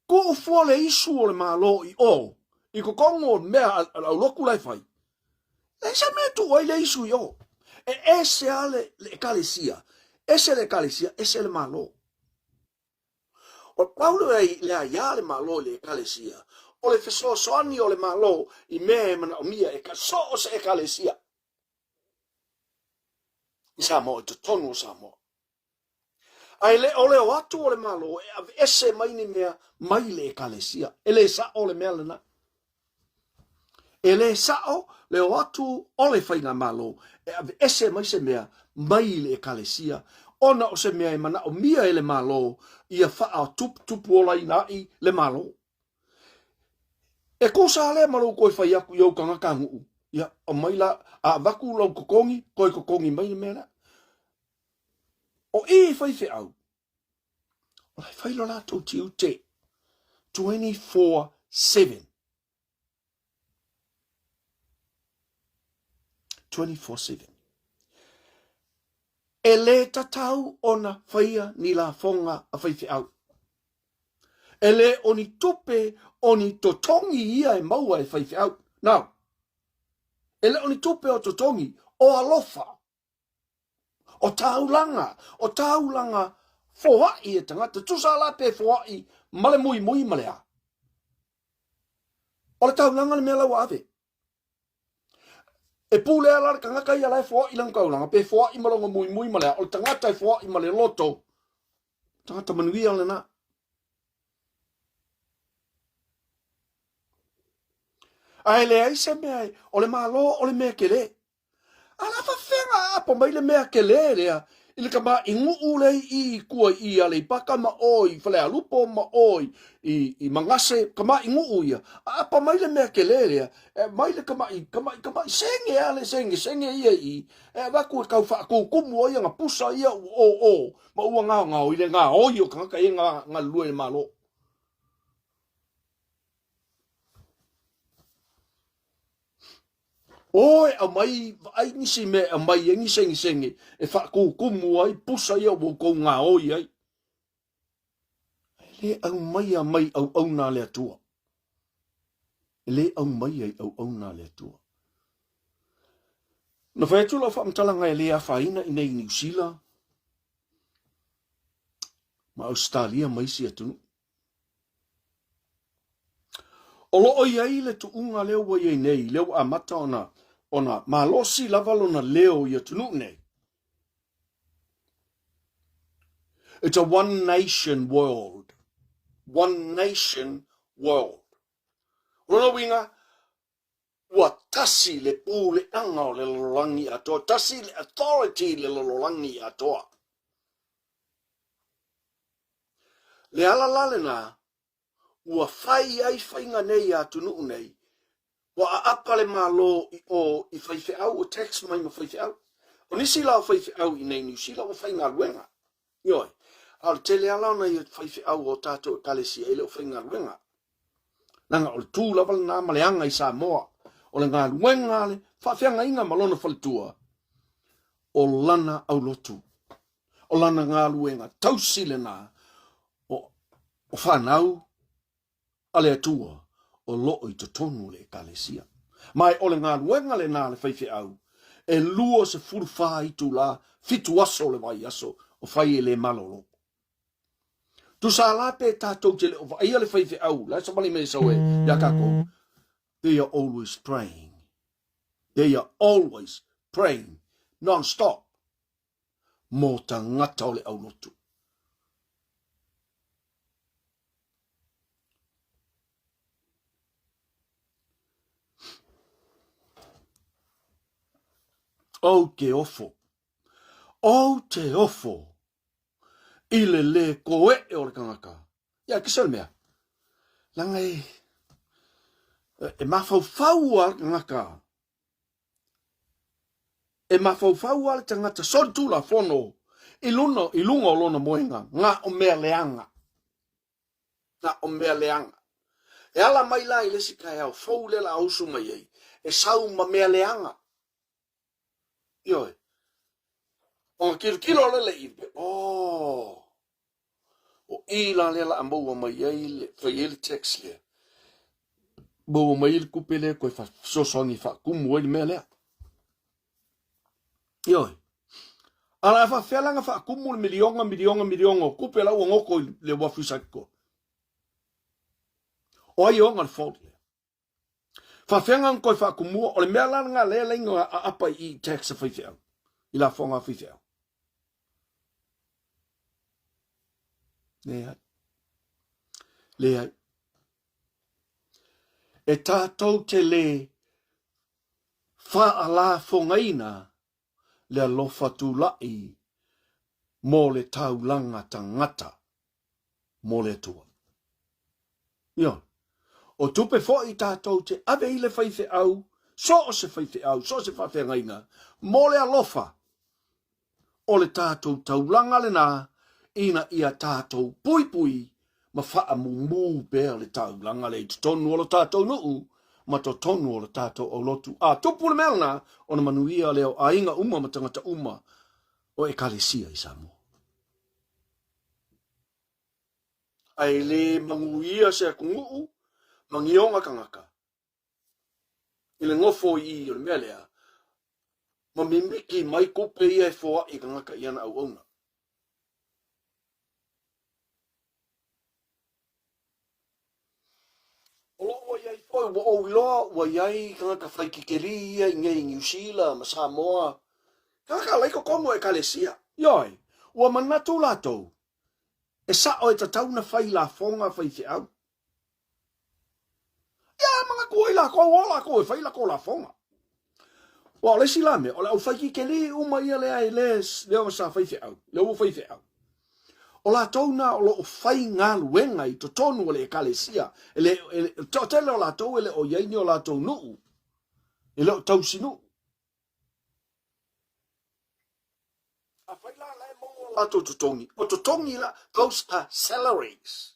tuu fua le isu o le Malo i o i totonu o mea a le aulotu la e fai. Leai se mea e tuu ai le isu i o. E ese lava le, le ekalesia, ese le ekalesia, ese le Malo. O pau le, le aiā le Malo i le ekalesia, o le fesoasoani o le Malo i mea e manaomia e ka so o se ekalesia i Samoa, i totonu o Samoa. A e le o le o atu o le Malo e aveese mai ni mea mai le ekalesia. E le sao le mea lena. E le sao le o atu o le Faigamalo e aveese mai se mea mai le Ekalesia ona o se mea e manaomia e le Malo ia faatuputupuolaina ai le Malo. E tusa lea ma lou toe fai atu i ou tagata nuu, ia aumai la, a avatu lou totogi, toe totogi mai le mea lea. O i i faifeau, o la e fai lo latou tiute 24/7. 24/7. E lē tatau ona faia ni lafoga a faifeau. E lē o ni tupe o ni totogi ia e maua e faifeau. Now, e le o ni tupe o totogi, o alofa. O taulaga, o taulaga foai e tagata, tusa la pe foai ma le muimui ma le a. O le taulaga le mea la ua ave. E pulea la le tagata ia la e foai lana taulaga, pe foai ma lona muimui ma le a. O le tagata e foai ma le loto, tagata manuia lena. Ae leai se mea, o le Malo o le mea tele. A la faafefea aapa mai le mea tele lea i le tamaʻi nuu lea i i tua i i Aleipata ma o i Falealupo ma o i, i, i Magase, tamaʻi nuu ia. Aapa mai le mea tele lea, e aumai le tamaʻi, tamaʻi, tamaʻi sege lava le sege, sege ia i i, e avatu e tau faatutumu ai ana pusa ia ua ō ma ua gaogao i le gaoi o tagata ia e galulue i le Malo. O e aumai, vaai nisi mea e aumai ai ni segisegi e faatutumu ai pusa ia ua outou gaoi ai. E le aumaia mai auauna a le Atua. E le aumaia i auauna a le Atua. Na fai atu lau faamatalaga e le afaina i nei Niu Sila ma Ausetalia ma isi atunuu. O lo o i ai le tuuga lea ua i ai nei, lea ua amata ona, ona malosi lava lona leo i atunuu nei. It's a one nation world. One nation world. O lona uiga, Ua tasi le puleaga o le lalolagi atoa, tasi le authority i le lalolagi atoa. Le ala la lena, ua fai ai faiga nei a atunuu nei, ua aapa le Malo i o i faifeau, ua tax mai ma faifeau. O nisi la o faifeau i nei Niu Sila ua faigaluega. Ioe. A o le tele lava la o nai faifeau o tatou ekalesia e le o faigaluega. Leaga o le tu lava lena ma le aga i Samoa, o le galuega a le faafeagaiga ma lona faletua, o lana aulotu, o lana galuega tausi lena o, o fanau a le Atua o loo i totonu o le Ekalesia. Ma e o le galuega lena a le faifeau, e 24 itulā, fitu aso o le vaiaso, o fai e le malolo. Tusa la pe tatou te le o vaaia le faifeau, la e savali mai e sau e ia tatou, they are always praying. They are always praying non-stop mō tangata o le aulotu. Ou te ofo. Ou te ofo i le lē koeʻe o le kanaka. Ia, ke se mea, leaga e, e mafaufau a le kanaka, e mafaufau a le tagata solitulafono i luna, i luga o lona moega, na o mea leaga. Na o mea leaga. E ala mai la i le isi taeao fou lea la usu mai ai, e sau ma mea leaga. Ioe. Ona tilotilo lea le i, oh, o i la lea la a maua mai ai le, fai ai le tax lea. Maua mai ai le tupe lea koe fesoasoani faatumu ai le mea lea. Ioe. A la faafefea la ona faatumu le miliona, miliona, miliona o tupe la ua goto i le uafu i Satitoa. O ai e ona le fault lea? Faafeaga ona toe faatumua, o le mea la lena lea e laina aapa i i tax a faifeau, i lafoga a faifeau. Leai. Leai. E tātou te le faalafogaina le alofa tula'i mō le taulaga tagata mō le Atua. Ioe. O tupe fo'i tātou te ave i le faifeau, so o se faifeau, so o se faafeagaiga, mō le alofa o le tātou taulaga lenā ina ia tātou puipui ma faamumū pea le taulaga lea i totonu o lo tātou nuu ma totonu o lo tātou aulotu. A tupu le mea lenā, ona manuia lea o aiga uma ma tagata uma o Ekalesia i Samoa. Ae le manuia se atunuu ma ni ona tagata i le nofo i i o le mea lea, ma mimiti mai tupe ia e foai i tagata i ana auauna. O lo o ua i ai foi, ua ou iloa ua i ai tagata fai kikelī ia i nei i Niu Sila ma Samoa, tagata la i totonu o Ekalesia. Ioe, ua manatu latou, e sa'o e tatau ona fai lafoga faifeau. Ia, manatu ai lakou, o lakou e fai lakou lafoga. Ua o le isi la mea, o le au fai kikelī uma ia lea e le, lea sa faifeau, lea ua faifeau. O latou na o lo o fai galuega i totonu o le ekalesia, e le, e le, toatele o latou e le o i ai ni o latou nuu, e le o tausinuu. Afai la la e maua o latou totogi, o totogi la, those are salaries.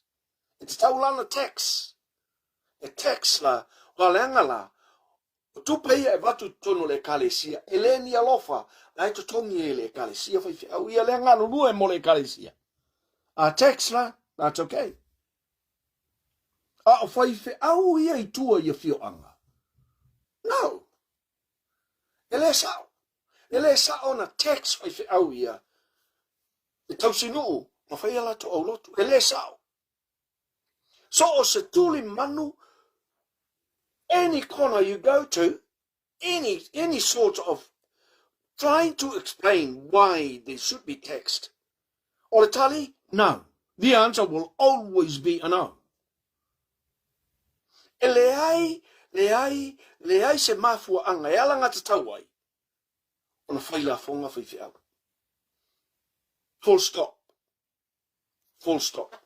E tatau la ona tax. E tax la, ua leaga la, o tupe ia e avatu i totonu o le ekalesia, e le ni alofa, la e totogi ai e le ekalesia faifeau ia lea galulue mo le ekalesia. A tax la, that's okay. A o faifeau ia i tua i afioaga. No. E le sao. E le sao ona tax faifeau ia e tausinuu ma fai a latou aulotu. E le sao. So o se tuli manu, any corner you go to, any, any sort of trying to explain why they should be taxed. O le tali, no. The answer will always be a no. E leai, leai, leai se mafuaanga e alagatatau ai ona whai lafonga faifeau. Full stop. Full stop.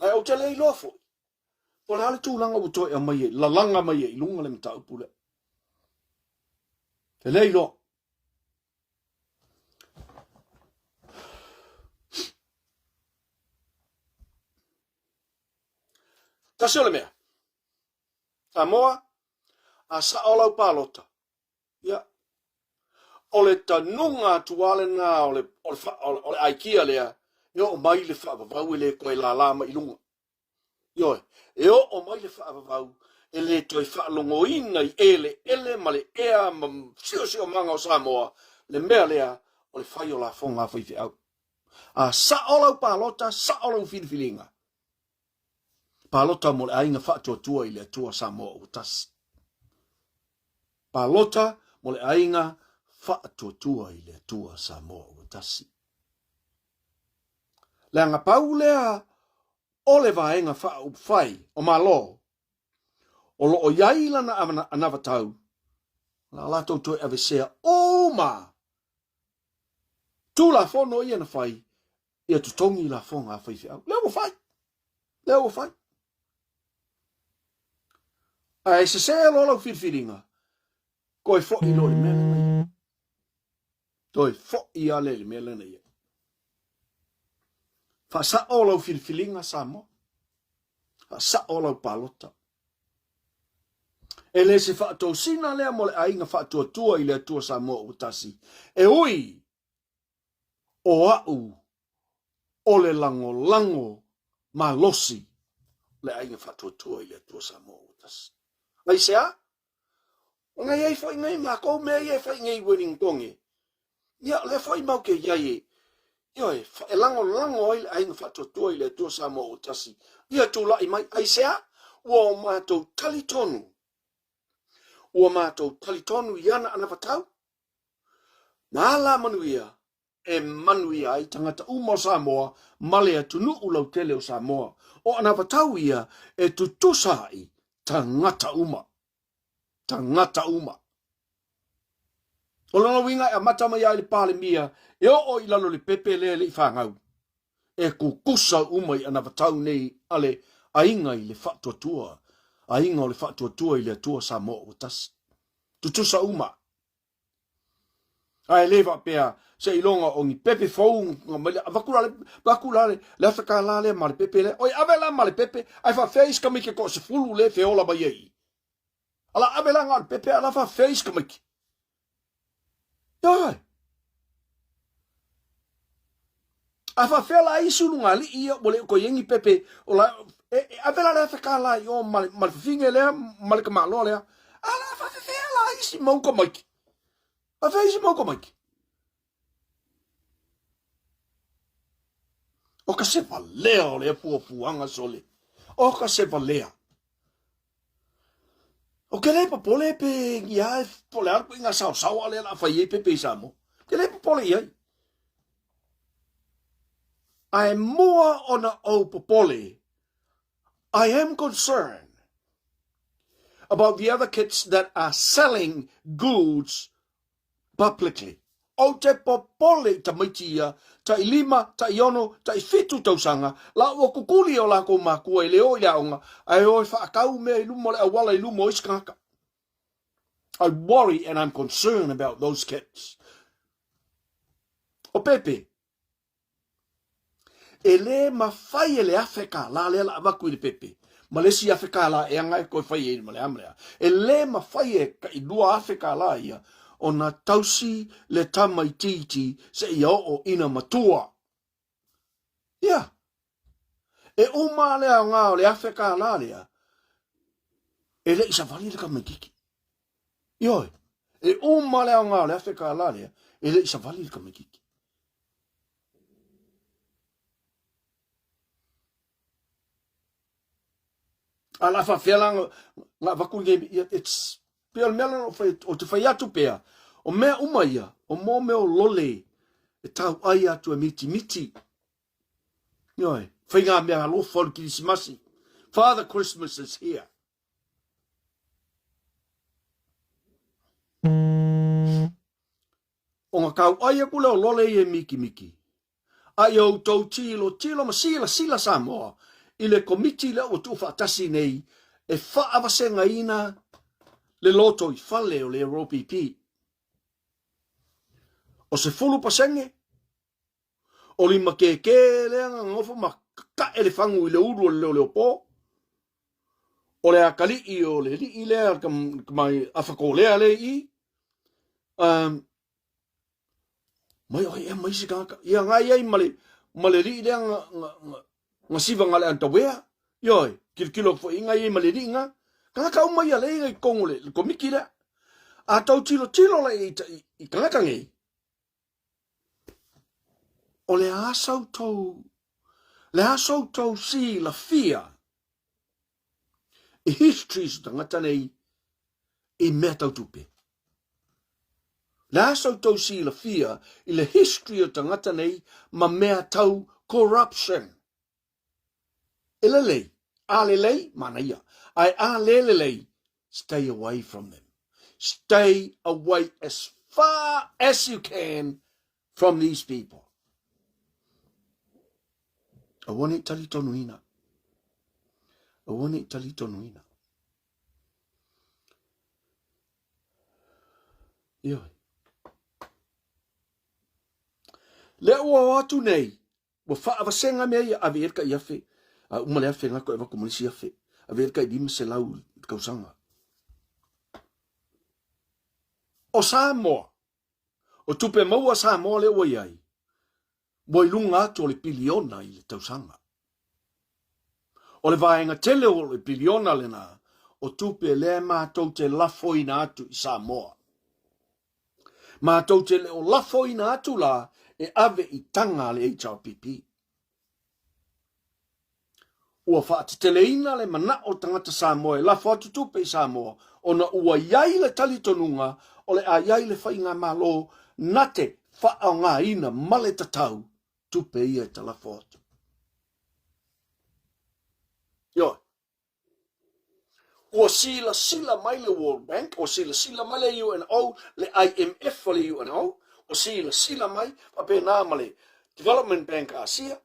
Ae ou te le iloa foi, po o le a le tulaga ua toe aumai ai, lalaga mai ai i luga le mataupu lea. E le iloa. Tasi o le mea, Samoa, a sao lau palota, Ia, o le tanuga atu lava lena o le, o le, o le, o le aikia lea, e oo mai le faavavau e le toe lala mai i luga. Ioe, e oo mai le faavavau e le toe faalogoina i eleele ma le ea ma siosiomaga o Samoa le mea lea o le fai o lafoga a faifeau. A sao lau palota, sao lau filifiliga. Palota mo le aiga faatuatua i le Atua Samoa ua tasi. Palota mo le aiga faatuatua i le Atua Samoa ua tasi. Leaga pau lea o le vaega faaupufai o Malo o lo o i ai lana anavatau, la latou toe avesea uma Tulafono ia na fai ia totogi lafoga a faifeau. Lea ua fai. Lea ua fai. Ae sese loa lau filifiliga, toe foi loa i le mea lea na i ai. Toe foi lava lea i le mea lea na i ai. Faasao lau filifiliga Samoa. Faasao lau palota. E le se faatosina lea mo le aiga faatuatua i le Atua Samoa ua tasi. E ui o a'u o le lagolago malosi o le Aiga Faatuatua i le Atua Samoa ua tasi. Aisea? Ona i ai foi nei makou mea ia e fai nei i Welingtone. Ia, o lea foi mau ke i ai e, ioe, e lagolago ai le Aiga Faatuatua i le Atua Samoa ua tasi. Ia tula'i mai, aisea? Ua o matou talitonu. Ua matou talitonu i ana anavatau. Ma ala manuia e manuia ai tagata uma o Samoa ma le atunuu lautele o Samoa. O anavatau ia e tutusa ai tagata uma. Tagata uma. O lona uiga e amata mai ai le Palemia e oo i lalo le pepe lea e le i fanau. E kukusa uma i anavatau nei a le aiga i le faatuatua, aiga o le faatuatua i le Atua Samoa ua tasi. Tutusa uma. Ae le faapea seiloga o ni pepe fou mai le avatu la le avatu la le le afe kālā lea ma le pepe lea. Oi ave la ma le pepe ae faafefea isi tamaiti e toasefulu lea e feola mai ai i. Ala ave la na o le pepe ae la faafefea isi tamaiti. Ioe. A faafefea la isi ulugalii ia ua le o toe i ai ni pepe o la e, e ave la le afe kālā i o ma le, ma le fafine lea ma le tamaloa lea. A la faafefea la isi mau tamaiti. Faafefea isi mau tamaiti. O ka se valea o lea puapuaga sole. O ka se valea. O ke le popole pe ia e po le a le ituaiga saosaoa lea o le a fai ai pepe i Samoa. Ou te le popole i ai. Ae mua ona ou popole, I am concerned about the other kids that are selling goods publicly. Ou te popole i tamaiti ia, tai lima, tai ono, tai fitu tausaga, la ua kukuli e o lakou makua e le o i le aoga, ae o e faakau mea i luma o le auala i luma o isi tagata. I worry and I'm concerned about those kids. O Pepe, E le mafai e le $1,000 lea la avatu i le pepe ma le isi $1,000 e aga e toe fai ai ma le a ma le a. E le mafai e tai $2,000 ia ona tausi le tamaitiiti seia oo ina matua. Ia. E uma le aoga o le $1,000 lea, e le i savali le tamaitiiti. Ioe. E uma le aoga o le $1,000 lea, e le i savali le tamaitiiti. A la faafefea la na avatu lenei, ia, it's, pei o le mea lena o fai, o te fai atu pea, o mea uma ia, o mō mea o lole e tauai atu e mitimiti. Ioe, fai ngā mea alofa o le Kirisimasi. Father Christmas is here. Ona tauai aku lea o lole ia e mikimiki. A ia outou tilotilo ma silasila Samoa i le Komiti lea ua tuufaatasi nei e faavasegaina le lotoifale o le ROPP. O 10% o limakēkē lea na nonofo ma kakae le fagu i le ulu o le leoleopo, o le akalii o le alii lea, le tamai afatolea lea i i, um, mai oi ea mai isi tagata. Ia nga i ai ma le, ma le alii lea nga, nga, nga, nga siva nga le antawea. Ioe, kilokilo atu foi nga i ai ma le alii nga. Tagata uma ia lea i totonu o le, le komiti lea. A tau tilotilo la i, i, i tagata nei, o le a sa outou, le a sa outou silafia i histories o tagata nei i mea tau tupe. Le a sa outou silafia i le history o tagata nei ma mea tau corruption. E lelei, a lelei, manaia. Ae a le lelei, stay away from them. Stay away as far as you can from these people. Aua nei talitonuina. Aua nei talitonuina. Ioe. Lea ua o atu nei, ua faavasega mea ia, ave i ai le tai afe, a uma le afe gako e avatu ma le isi afe, ave i ai le tai 500 i le tausaga. O Samoa, o tupe maua a Samoa lea ua i ai, ua i luga atu o le piliona i le tausaga. O le vaega tele o le piliona lena, o tupe lea matou te lafoina atu i Samoa. Matou te le o lafoina atu la e ave i taga a le HRPP. Ua faateteleina le manao o tagata Samoa e lafo atu tupe i Samoa ona ua i ai le talitonuga o le a i ai le faigamalo na te faaaogaina ma le tatau tupe ia e talafo atu. Ioe. Ua silasila mai le World Bank, ua silasila mai le UNO, le IMF o le UNO, ua silasila mai faapena ma le Development Bank a Asia,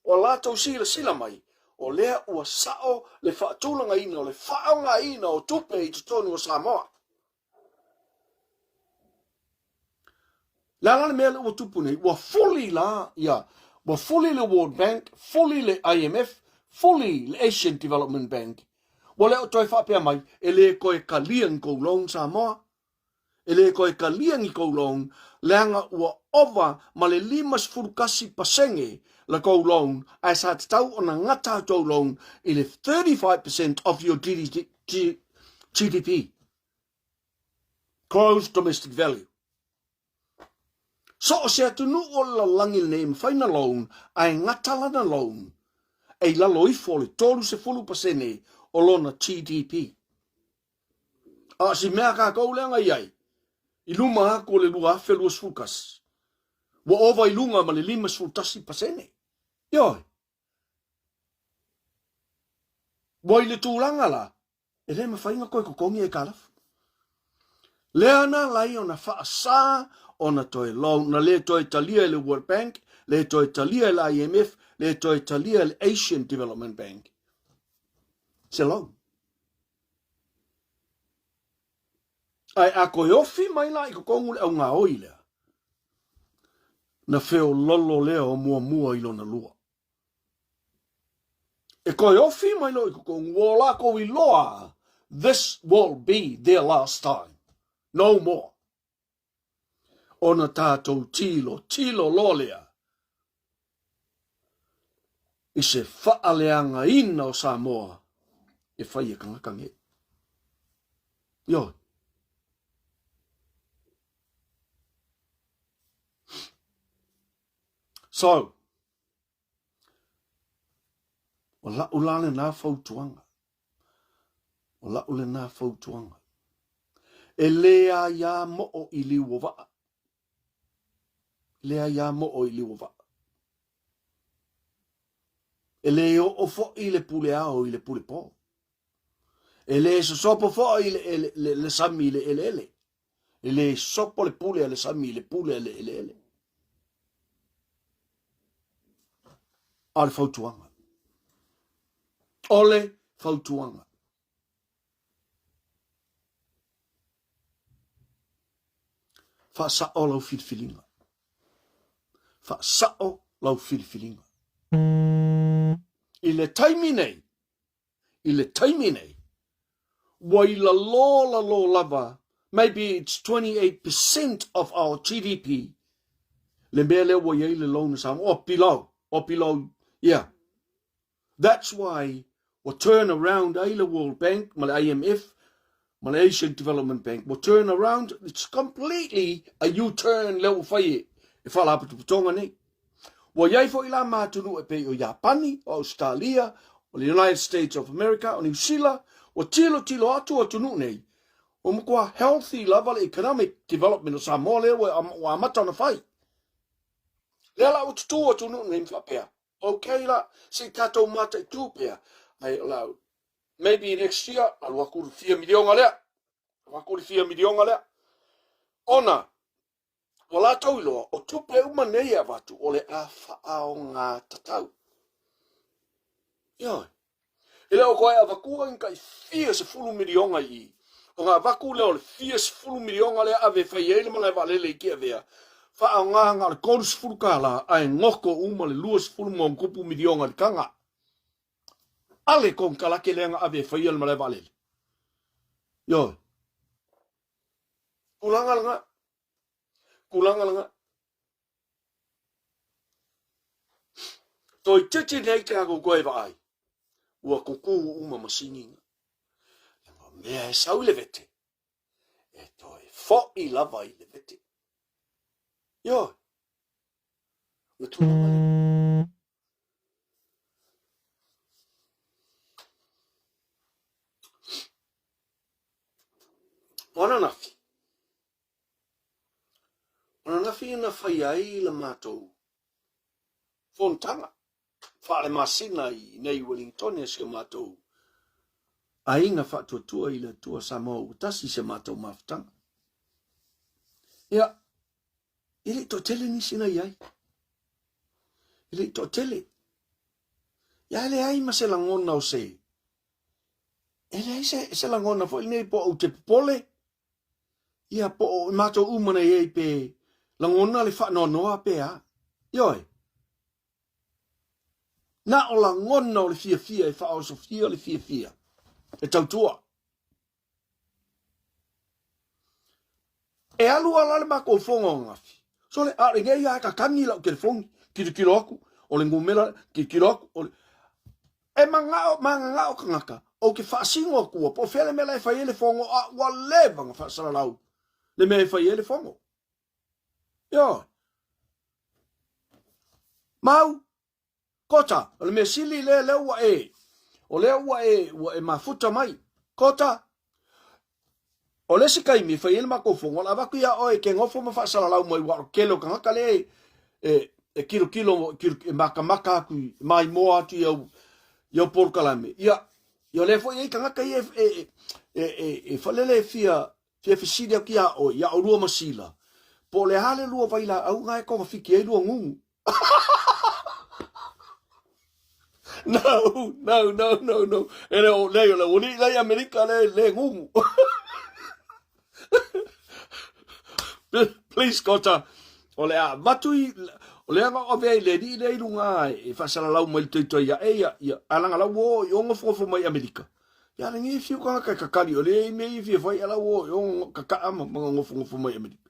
ua latou silasila mai, o lea ua sao le faatulagaina o le faaaogaina o tupe i totonu o Samoa. Le a la le mea lea ua tupu nei? Ua fuli la ia, ua fuli le World Bank, fuli le IMF, fuli le Asian Development Bank. Ua le o toe faapea mai, e le toe talia ni kou loan Samoa. E le toe talia ni kou loan, leaga ua ova ma le 51% la tou loan, ae sa tatau ona gata a tou loan i le 35% of your GDP. Gross Domestic Value. So o se atunuu o le lalolagi lenei e mafai na loan ae gata lana loan e i lalo ifo o le 30% o lona GDP. A o si mea a kākou lea na i ai, i luma atu o le 2021, ua ova i luga ma le 51%. Ioe. Ua i le tulaga la, E le mafai ona toe totogi aitalafu. Lea na ala ai ona faasa ona toe loan, na le toe talia e le World Bank, le toe talia e le IMF, le toe talia e le Asian Development Bank se loan. Ae a toe ofi mai la i totonu le augaoi lea, na feololo lea o muamua i lona lua. E toe ofi mai loa i totonu, ua o lakou iloa, this will be their last time. No more. Ona tatou tilo, tilo loa lea i se faaleagaina o Samoa e fai e tagata nei. Ioe. So, o la'u la lenā fautuaga, o la'u lenā fautuaga, e lē aiā mo'o i liu o va'a, e lē aiā mo'o i liu o va'a. E lē o'o fo'i le pule ao i le pule pō. E lē sosopo fo'i le, le, le, le sami i le eleele. E lē sopo le pule a le sami i le pule a le eleele. A o le fautuaga. O le fautuaga. Faasao lau filifiliga. Faasao lau filifiliga. I le taimi nei, i le taimi nei, ua i lalō lalō lava, maybe it's 28% of our GDP, le mea lea ua i ai le loan a Samoa, or below, or below, yeah. That's why ua turn around ai le World Bank ma le IMF ma le Asian Development Bank, ua turn around, it's completely a U-turn lea ua fai e, e Faalapotopotoga nei. Ua i ai foi la ma atunuu e pei o Iapani, o Ausetalia, o le United States of America, o Niu Sila, ua tilotilo atu atunuu nei, ua matua healthy lava le economic development o Samoa lea ua, ua amata ona fai. Lea la ua tutū atunuu nei ma faapea, Ok la, se i tatou mataitu pea, ae o lau, maybe next year, alu aku le fia miliona lea, alu aku le fia miliona lea. Ona, ua latou iloa, o tupe uma nei e avatu, o le a faaoga tatau. Ioe. E le o toe avatua ni tai fia sefulu miliona i i. Ona avatu lea o le fia sefulu miliona lea ave e fai ai le malae vaalele i Tiavea, faaaoga na o le $30 ae goto uma le 20 ma ona tupu miliona i le taga. A le konekarate lea na ave e faia le malae vaalele. Ioe. Tulaga lena. Tulaga lena. Toeitiiti nei tatou toe vaai, ua tutū uma masini na. O mea e sau i le vete, e toe fo'i lava i le vete. Ioe, o le tulaga lea. O ananafi, O ananafi na fai ai la matou fonotaga faale-masina i nei Wellingtone si o matou aiga faatuatua i le Atua Samoa ua tasi i se matou mafutaga. Ia, e le i toatele nisi na i ai. E le i toatele. Ia, e leai ma se lagona o se... E leai se, se lagona foi lenei po o ou te popole, Ia, po o matou uma na i ai pe lagona le faanoanoa pe a. Ioe. Na o lagona o le fiafia e faaosofia le fiafia e tautua. E alu ala le matou fono ananafi. Sole, a o lenei lava e kakani lau telefoni, tilotilo atu, o le numera, tilotilo atu, o le... E manao, mananao tagata, ou te faasino atua, po o fea le mea la e fai ai le fono, a ua leva ona faasalalau le mea e fai ai le fono. Ioe. Mau, Kota, o le mea sili lea, lea ua e, o lea ua e, ua e mafuta mai. Kota, o le isi taimi e fai ai le matou fono, o le a avatu iā oe e te nofo ma faasalalau mai, aua o le tele o tagata lea e, e, e kilokilo, e makamaka atu, e maimoa atu i au, i au polokalame. Ia, ia o lea foi e i ai tagata ia e, e, e, e, e falele e fia, fia fesili atu iā oe, iā olua ma Sila, po o le a le lua vailaau na e togafiti ai lua gugu. No, no, no, no, no. E le o nei, o le ualii lea i Amerika le, le gugu. Please, Kota, o le a avatu i, o le aga o avea i le alii lea i luga e faasalalau mai le toitoi ae ia, ia, a langa lau o i o ngofongofo mai Amerika. Ia le ngi fiu kanga kai kakali, o le i mea i fia fai ala o i o kakaa ma ngofongofo mai Amerika.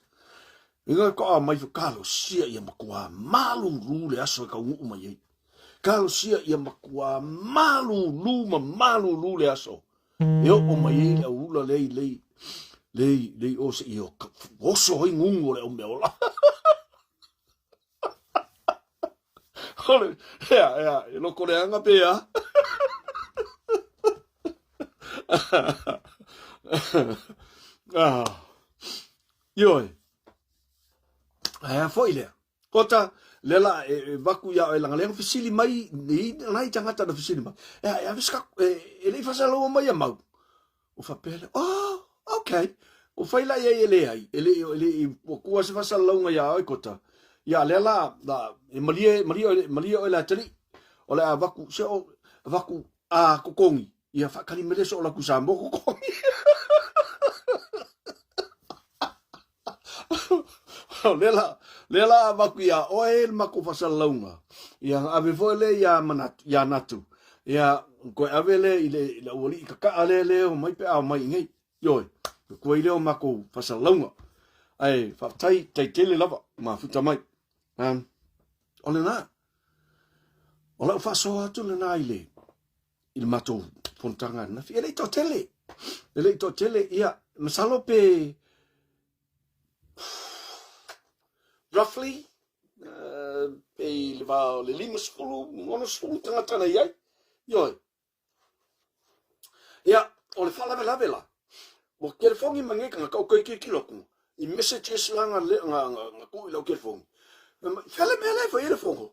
Inga ko a mai kalosia ia matua malulu le aso e kaunuu mai ai. Kalosia ia matua malulu ma malulu le aso. E oo mai ai le auula lei lei lei lei o se i o oso hoi ngungu o le au mea ola. O le, ea, ea, e loko leaga pe a? Ah. Ioe. Ae a foi lea. Kota, lea la e, e vaku ia oe langa lea fesili mai ni nai tangata na fesili mai. E e ave ska e, e lei fasalaua mai a mau. O faapea lea, oh, okay. O fai la ia e le ai, e le e le ua kua se fasalauga ia oe kota. Ia lea la, la e malie malie malie oe la tali. O le a vaku se o vaku a kokongi. Ia whakari mere so la ku Samoa kokongi. O lea la, lea la avaku iā oe le makou faasalalauga, ia ave foi lea iā Manatu, iā Natu, ia koe ave lea i le, i le aualii kaka'a lea le omai pe a omai iinei. Ioe, na kua ai lea o makou faasalalauga. Ae faafetai, tai tele lava, mafuta mai. Um, o lena, o lau faasoa atu lena i le, i le matou fonotaga ananafi. E le i toatele, e le i toatele, ia, masalo pe roughly, uh, pe i le vā o le 50, 60 tagata na i ai. Ioe. Ia, o le faalavelave la, ua kelefogi mai nei tagata o koe tilotilo atu i messages la nga, nga, nga, nga tuu i lau kelefogi. Fea le mea lea e fai ai le fono?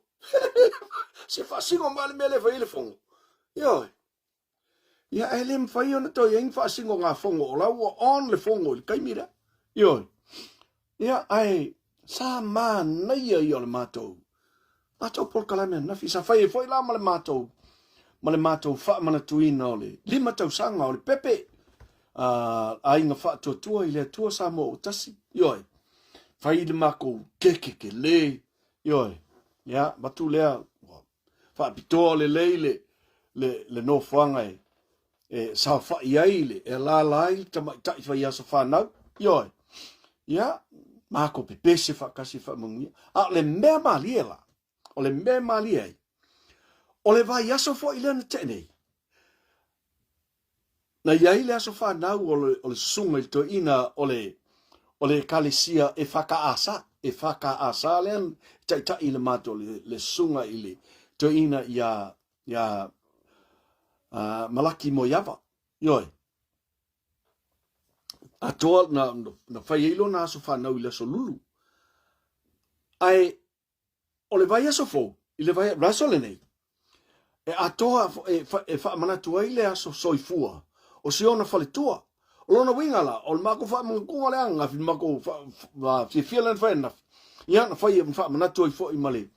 Se faasino ma le mea lea e fai ai le fono. Ioe. Ia, e le mafai ona toe i ai ni faasino ngā fono o la ua on le fono i le taimi lea. Ioe. Ia, ae sa manaia ia o le matou, matou polokalame ananafi. Sa fai ai foi la ma le matou, ma le matou faamanatuina o le lima tausaga o le pepe, uh, aiga faatuatua i le Atua Samoa ua tasi. Ioe. Fai le makou keke tele. Ioe. Ia, avatu lea, ua faapitoa lelei le, le, le nofoaga e, e saofai ai le, e alaala ai le tamaitai fai aso fanau. Ioe. Ia, makou pepese faatasi faamanuia. A o le mea malie la, o le mea malie ai, o le vaiaso foi lea na tea nei, Na i ai le aso fanau o le, o le susuga i le toeaina o le, o le ekalesia EFKS, EFKS lea e taitai i le matou, le, le susuga i le toeaina iā, iā uh, Malaki Moeava. Ioe. Atoa na, na fai ai lona aso fanau i le aso Lulu. Ae O le vaiaso fou, i le vaiaso lenei, e atoa e, e faamanatu ai le aso soifua o si ona faletua. O lona uiga la, o le makou faamanatuga lea ananafi, le makou fiafia lea na fai ananafi, ia na fai na faamanatu ai foi ma le,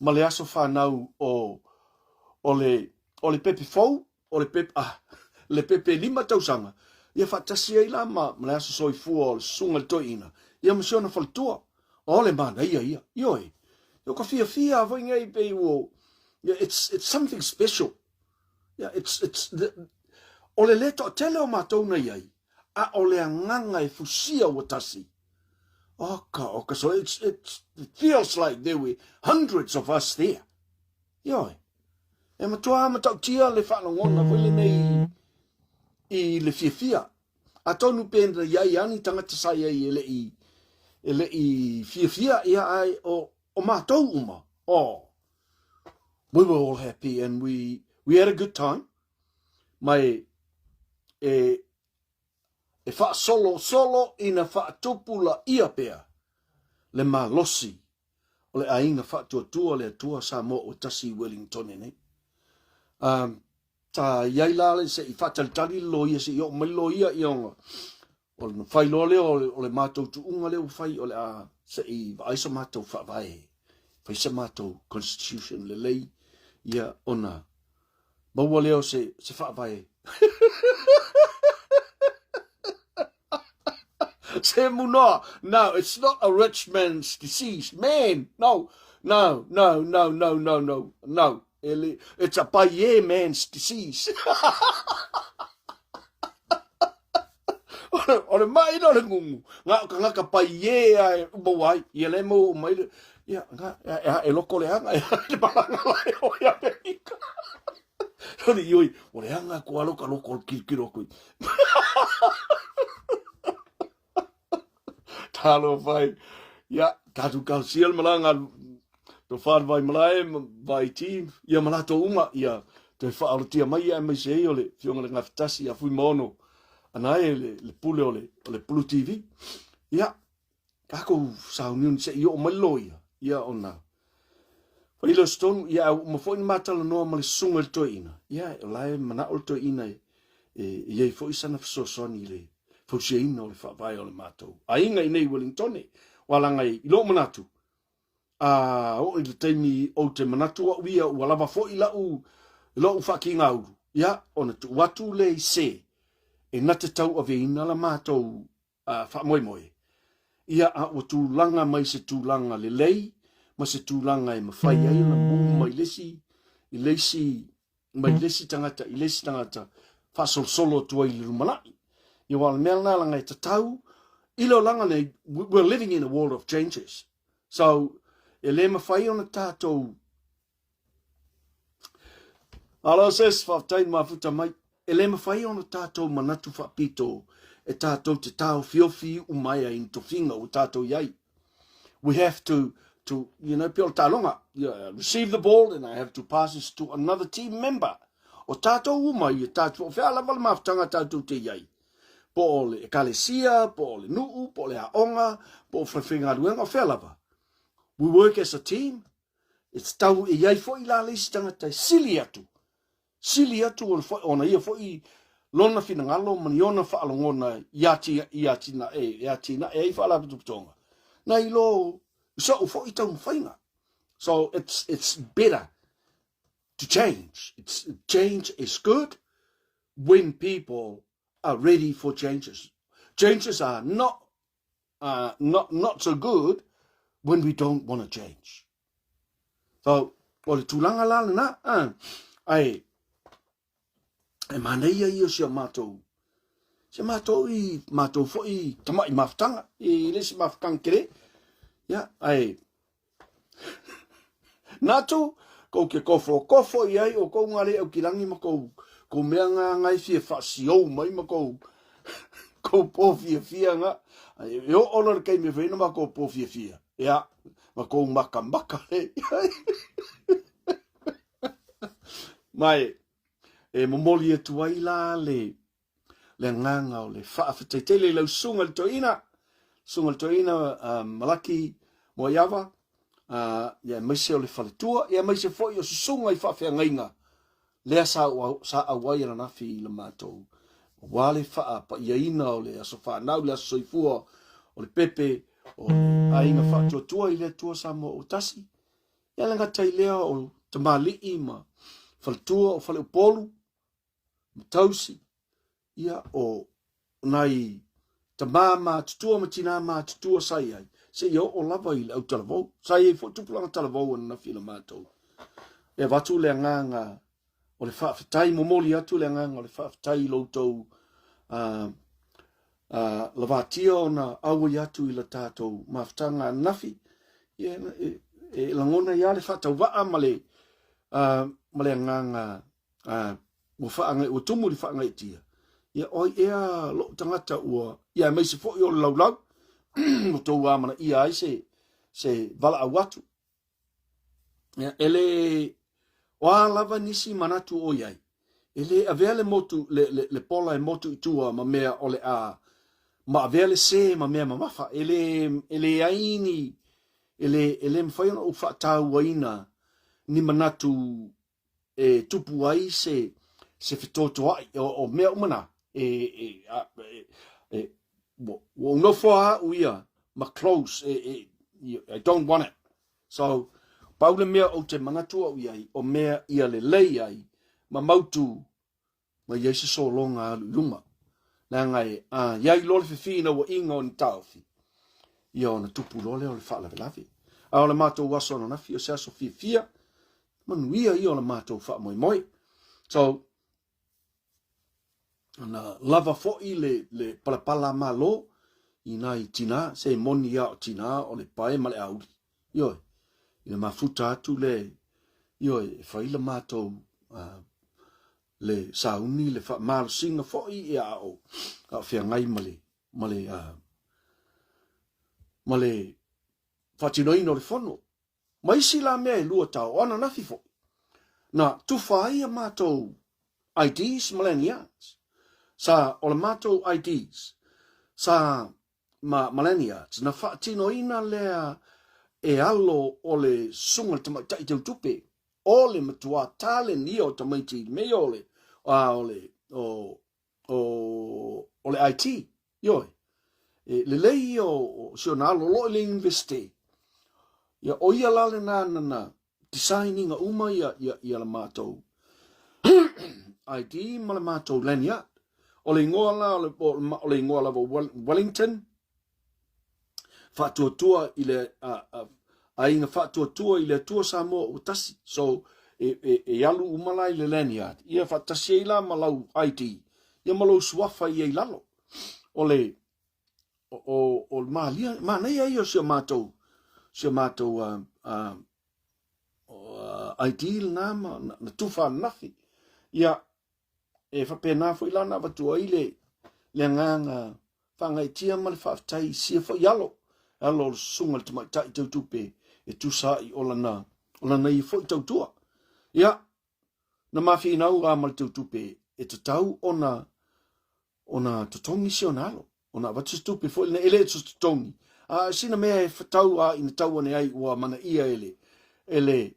ma le aso fanau o, o le, o le pepe fou, o le pepe, ah, le pepe lima tausaga, ia faatasi ai la ma, ma le aso soifua o le susuga i le toeaina, ia ma si ona faletua. O le manaia ia. Ioe. Ua ka fiafia foi nei pei ua, it's, it's something special. Yeah, it's, it's, the, o le le toatele o matou na i ai, a o le agaga e fusia ua tasi. Oka, oka, so it's, it's, it feels like there were hundreds of us there. Ioe. E matua matautia le faalogona foi lenei i le fiafia. Atonu pe na i ai a ni tagata sa i ai e le i, e le i fiafia, ia ae o, o matou uma, oh, we were all happy and we, we had a good time. Mai e, e faasolosolo ina faatupulaia pea le malosi o le aiga faatuatua o le Atua Samoa ua tasi i Wellingtone nei. Um, sa i ai la se i faatalitali le loia, se i oo mai le loia, ia ona o le fai loa lea o le matou tuuga lea ua fai, o le a se i vaai sa matou faavae, fai sa matou constitution lelei, ia ona maua lea o se, se faavae. Se munoa, no, it's not a rich man's disease. Man, no, no, no, no, no, no, no, no. It's a paie man's disease. O le mai no le ngungu. Nga o kangaka paie a e maua ai. Ia le maua mai le. Ia, nga, e, e loko le anga. E le malanga lai o i Amerika. Hore ioi, o le anga ko alo ka loko o kilokilo aku i. Talo fai. Ia, tātou kausia le malanga. Tofa le Vaimalae ma Vaiti, ia ma latou uma, ia toe faaolotia mai ia aemaise ai o le Afioga i le Gafatasi ia Fuimaono Anae le, le pule o le, o le Pulu TV. Ia, tatou sauniuni se i oo mai le loia, ia ona fai lea o se tonu, ia a ua uma foi ona ma talanoa ma le susuga i le toeaina, ia o la e manao le toeaina e, e, e i ai foi sana fesoasoani i le fausiaina o le faavae o le matou aiga i nei Wellingtone. Aua leaga i lou manatu, a oo i le taimi ou te manatu au ia ua lava foi lau lou faatigaulu, ia ona tuu atu lea i se e na te tauaveina la matou faamoemoe, ia a ua tulaga mai se tulaga lelei ma se tulaga e mafai ai ona mū mai le isi i le isi mai le isi tagata i le isi tagata faasolosolo atu ai i le lumanai. Ia aua o le mea lena leaga e tatau i le olaga nei, we're living in a world of changes. So, e le mafai ona tatou Alo sis, faafetai le mafuta mai. E le mafai ona tatou manatu faapito e tatou te taofiofi uma ai i ni tofiga ua tatou i ai. We have to, to you know, pei o le taaloga, receive the ball and I have to pass this to another team member. O tatou uma ia, tatou, o fea lava le mafutaga tatou te i ai. Po o le ekalesia, po o le nuu, po o le aoga, po o faigaluega, o fea lava. We work as a team. E tatau e i ai foi la le isi tagata e sili atu, sili atu ona, foi, ona ia foi lona finagalo ma ni ona faalogona i ati, i atinae, e atinae ai faalapotopotoga, nai lo so'u foi taumafaiga. So it's, it's better to change. It's, change is good when people are ready for changes. Changes are not uh, not, not so good when we don't want to change. So, o le tulaga la lena, uh, ai, e manaia ia o si o matou, si o matou i, matou foi tamai mafutaga, i le isi mafutaga tele, ia, ai, Natu, kou ke kofokofo i ai o kou ngale au ki langi ma kou, kou mea nga ngai fia faasiou mai ma kou, kou pō fiafia nga. E oo loa le taimi e fai ai na makou pō fiafia, ia, ma kou makamaka le. Mai, e momoli atu ai la le, le agaga o le faafetai tele i lau susuga i le toeaina, susuga i le toeaina uh, Malaki Moaiava, uh, ia aemaise o le faletua, ia aemaise foi o susuga i faafeagaiga lea sa, sa auai ananafi i le matou aua le faapaiaina o le aso fanau, le aso soifua o le pepe o le aiga faatuatua i le Atua Samoa ua tasi. Ia le gata i lea o tamalii ma faletua o Faleupolu, ma tausi, ia, o nai tamā matutua ma tinā matutua sa i ai, seia oo lava i le au talavou. Sa i ai foi tupulaga talavou ananafi i la matou. E avatu le agaga o le faafetai, momoli atu le agaga o le faafetai i lo outou uh, uh, lavatia ona auai atu i la tatou mafutaga ananafi. Ia, e, e lagona ia le faatauvaa ma le, uh, ma le agaga uh, ua whaangai, ua tumu i le whaangaitia, ia oi ea lou tagata ua, ia aemaise foi o le laulau, ua tou amanaia ai se, se valaau atu. Ia, e le, o a lava nisi manatu o i ai, e le avea le motu, le, le, le pola e motu i tua ma mea o le a, ma avea le sē ma mea mamafa. E le, e leai ni, e le, e le mafai ona ou faatauaina ni manatu e tupu ai se, se fetotoaʻi, o, o mea uma na, e, e, a, e, e, ua, ua ou nofo lava au ia ma close, e, e, I don't want it. So, pau le mea ou te manatu au i ai, o mea ia lelei ai, ma mautu ma i ai se sologa alu i luma. Leaga e, a i ai loa le fefinauaiga o ni taofi, ia ona tupu loa lea o le faalavelave. A o le matou aso ananafi, o se aso fiafia, manuia ia o le matou faamoemoe. So, na lava foi le, le palapala a Malo i nai tinā, se moni ia o tinā o le pae ma le auli. Ioe, i le mafuta atu le, ioe, e fai le matou uh, le sauni, le faamalosiga foi ia a o, a o feagai ma le, ma le, uh, ma le faatinoina o le fono. Ma isi la mea e lua tao, o ananafi foi, na tufa ai a matou IDs ma lanyards. Sa, o le matou IDs, sa ma, ma lanyards, na faatinoina lea e alo o le susuga i le tamaitai teutupe, o le matua talenia o tamaiti i le mea o le, a, o le, o, o, o le IT, ioe. E lelei ia o, o si ona alo o lo o i le University. Ia, o ia la lena nana design ina uma ia, ia, ia la matou ID ma le matou lanyard. O le ingoa la, o le, o le ingoa lava Wellington, faatuatua i le a, a, aiga faatuatua i le Atua Samoa ua tasi. So, e, e, e alu uma la i le lanyard. Ia faatasi ai la ma lau ID, ia ma lou suafa ia i lalo. O le, o, o, o le malia, manaia ia o si o matou, si o matou uh, uh, uh, ID lena ma, na, na tufa ananafi. Ia, E faapena foi la na avatu ai le, le agaga faagaitia ma le faafetai i sia foi alo, alo o le susuga i le tamaitai teutupe e tusa ai o lana, o lana ia foi tautua. Ia, na mafinau a ma le teutupe e tatau ona, ona totogi si ona alo, ona avatu se tupe foi lena, e le o se totogi, a sina mea e fatau a ina tau ane ai ua manaia e le, e le,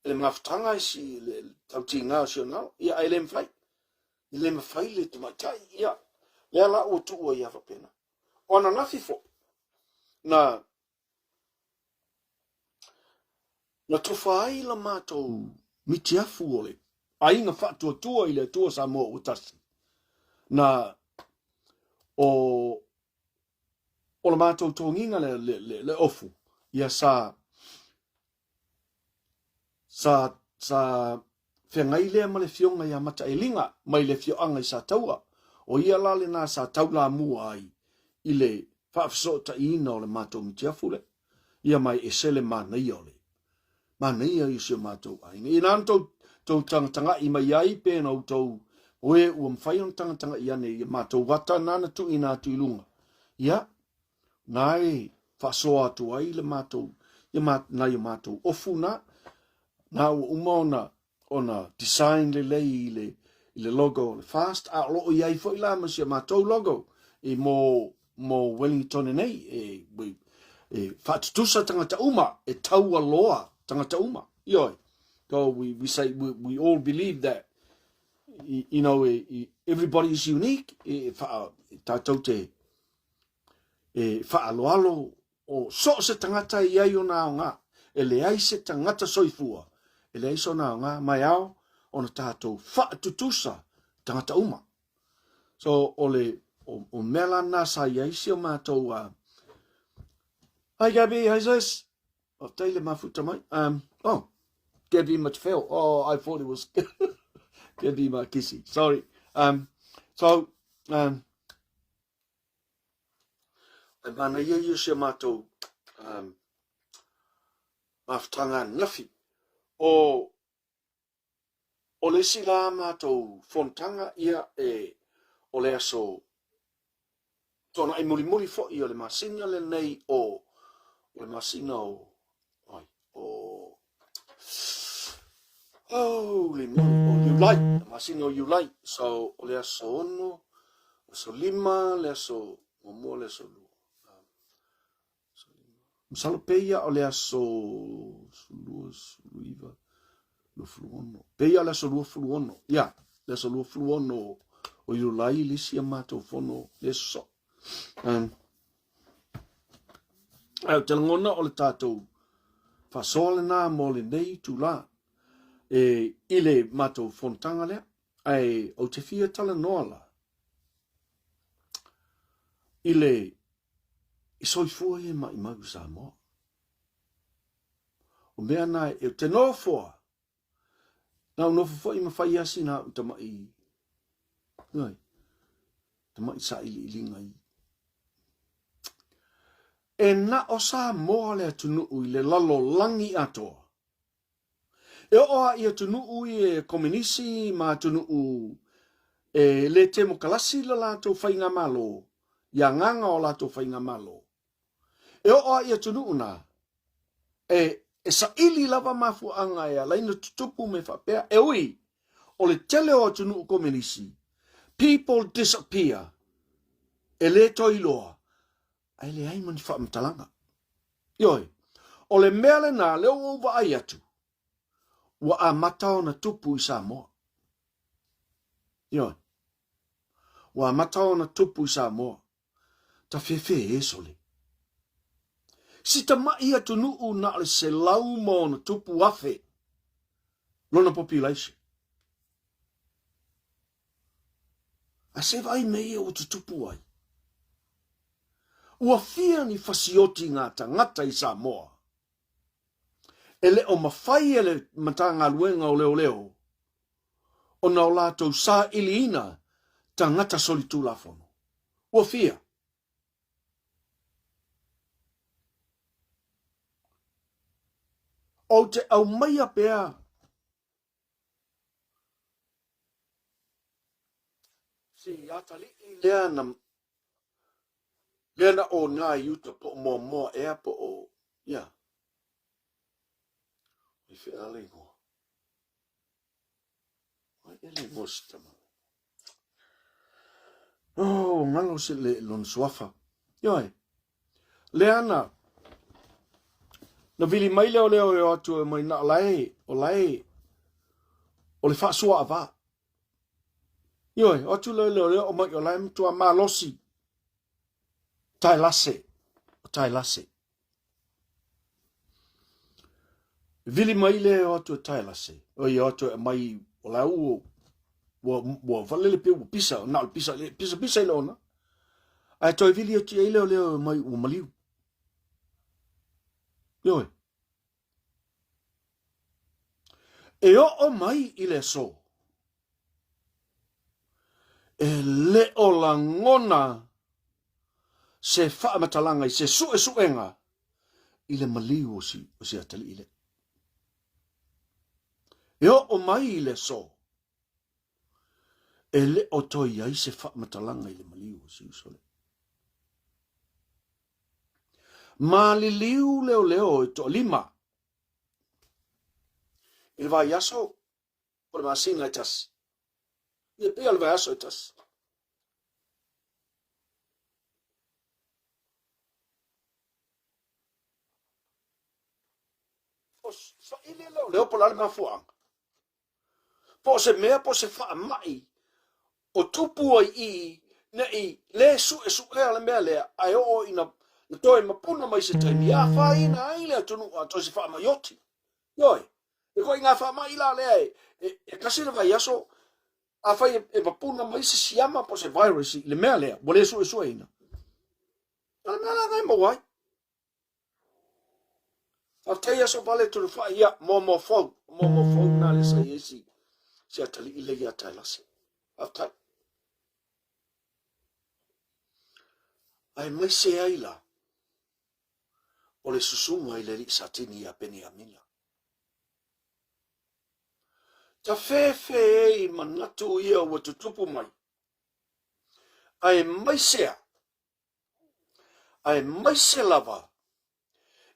le mafutaga i si le tautiga o si ona alo, ia ae le mafai. E le mafai le tamaitai, ia lea la ua tuu ai ia faapena. O ananafi foi, na na tufa ai la matou mitiafu o le aiga faatuatua i le Atua Samoa ua tasi. Na o o le matou togiga le, le, le, le ofu, ia sa Sa, sa feagai lea ma le Afioga ia Mataeliga mai le afioaga i Sataua. O ia la lena sa taulamua ai i le faafesootaiina o le matou mitiafu lea. Ia ma e ese le manaia o le manaia i si o matou aiga. Inā na tou, tou tagatagai mai ai pe na outou oe ua mafai ona tagatagai ane i matou ata na na tuuina atu i luga. Ia, Na e faasoa atu ai le matou, ia ma, nai o matou ofu na, na ua uma ona, ona design lelei i le, i le logo o le Fast, a o lo o i ai foi la ma si a matou logo i mo, mo Wellington nei, e, e, e faatutusa tagata uma, e taualoa tagata uma. Ioe. So we, we say, we, we all believe that, you know, everybody is unique, e, wha, tātou te, E faaaloalo o so o se tagata i ai ona aoga, e leai se tagata soifua, e leai sona aoga, ma e ao ona tātou faatutusa tagata uma. So, o le, o, o mea la nā sa i ai si o mātou, uh, Hi Gabby, how's this? Faafetai le mafuta mai. Um, oh, Gabby Matfeo. Oh, I thought it was Gabby Marquisi. Sorry. Um, so, um, E manaia ia si a matou um, mafutaga ananafi. O, o le isi la matou fonotaga ia e o le aso tuanai mulimuli foi o le masina lenei o, o le masina o, ai, o, holy moly, o Iulai, le masina o Iulai. So, o le aso ono, aso lima, le aso muamua, le aso lua. Masalo pe ia o le aso lua, suluiva, 26. Pe ia o le aso 26. Ia, le aso 26 o Iulai le isi a matou fono le aso. Um, Ae ou te lagona o le tatou faasoa lena mo lenei itulā e, i le matou fonotaga lea. Ae ou te fia talanoa la i le i soifua ia maʻimau i Samoa. O mea na e te nofoa Na ou nofo foi ma fai asi na au tamaʻi, ioe, tamaʻi saʻiliʻiliga i. E na o Samoa le atunuu i le lalolagi atoa. E oo a i atunuu i e kominisi ma atunuu e le temokalasi le latou faigamalo, i agaga o latou faigamalo. E oo a i atunuu na, e E saili lava mafuaaga e ala ai ona tutupu mea faapea, e ui o le tele o atunuu komenisi, people disappear, e le toe iloa, ae leai ma ni faamatalaga. Ioe, o le mea lena lea ua ou vaai atu, ua amata ona tupu i Samoa. Ioe, ua amata ona tupu i Samoa. Tafefe e sole. Si tama'i atunuu na o le 160,000 lona population. A se vaai mea ia ua tutupu ai. Ua fia ni fasioti ngā tagata i Samoa. E le o mafai e le Matagaluega o Leoleo ona o latou sailiina tagata solitulafono. Ua fia? Ou te aumaia pea si atalii lea na lea na ona i uta po o Moamoa ea po o ia i whea le ingoa. Ai e le ingoa si tama. Oh, ngalo se le lona suafa. Ioe, lea na, na vili mai lea o lea o e o atu e mai na o lae, o lae, o le faasua ava. Ioe, o atu lea lea o lea o mai o lae matua malosi. Taelase, o Taelase. Vili mai le o atu e Taelase, o ia o atu e mai o la ua ua ua valele pe ua pisa, na o le pisa, pisa pisa i le ona. Ae toe vili atu i ai lea o lea mai ua maliu. Ioe. E oo mai i le aso, e le o lagona se faamatalaga i se suesuega i le maliu o si, o si atalii lea. E oo mai i le aso, e le o toe i ai se faamatalaga i le maliu o si uso lea. Maliliu leoleo e toalima i le vaiaso o le masina e tasi. Ia pei o le vaiaso e tasi. O saili leoleo po o le a le mafuaaga. Po o se mea po o se faamai o tupu ai i i ne i lē suesuea le mea lea ae oo ina na toe mapuna mai se taimi e afaina ai le atunuu atoa i se faamai oti. Ioe, e koʻi ngā faamai la lea e, e, e kasi le vaiaso afai e, e mapuna mai se siama po o se virus i le mea lea ua lē suesueina. O le mea la lena e maua ai. Faafetai aso vale Tulufai, ia, moamoa fou, moamoa fou na le sa i ai si, si atalii le ia Taelase. Faafetai. Aemaise ai la, o le susuga i le alii Satini ia Peniamina. Tafefe e i manatu ia ua tutupu mai, aemaise a, Aemaise lava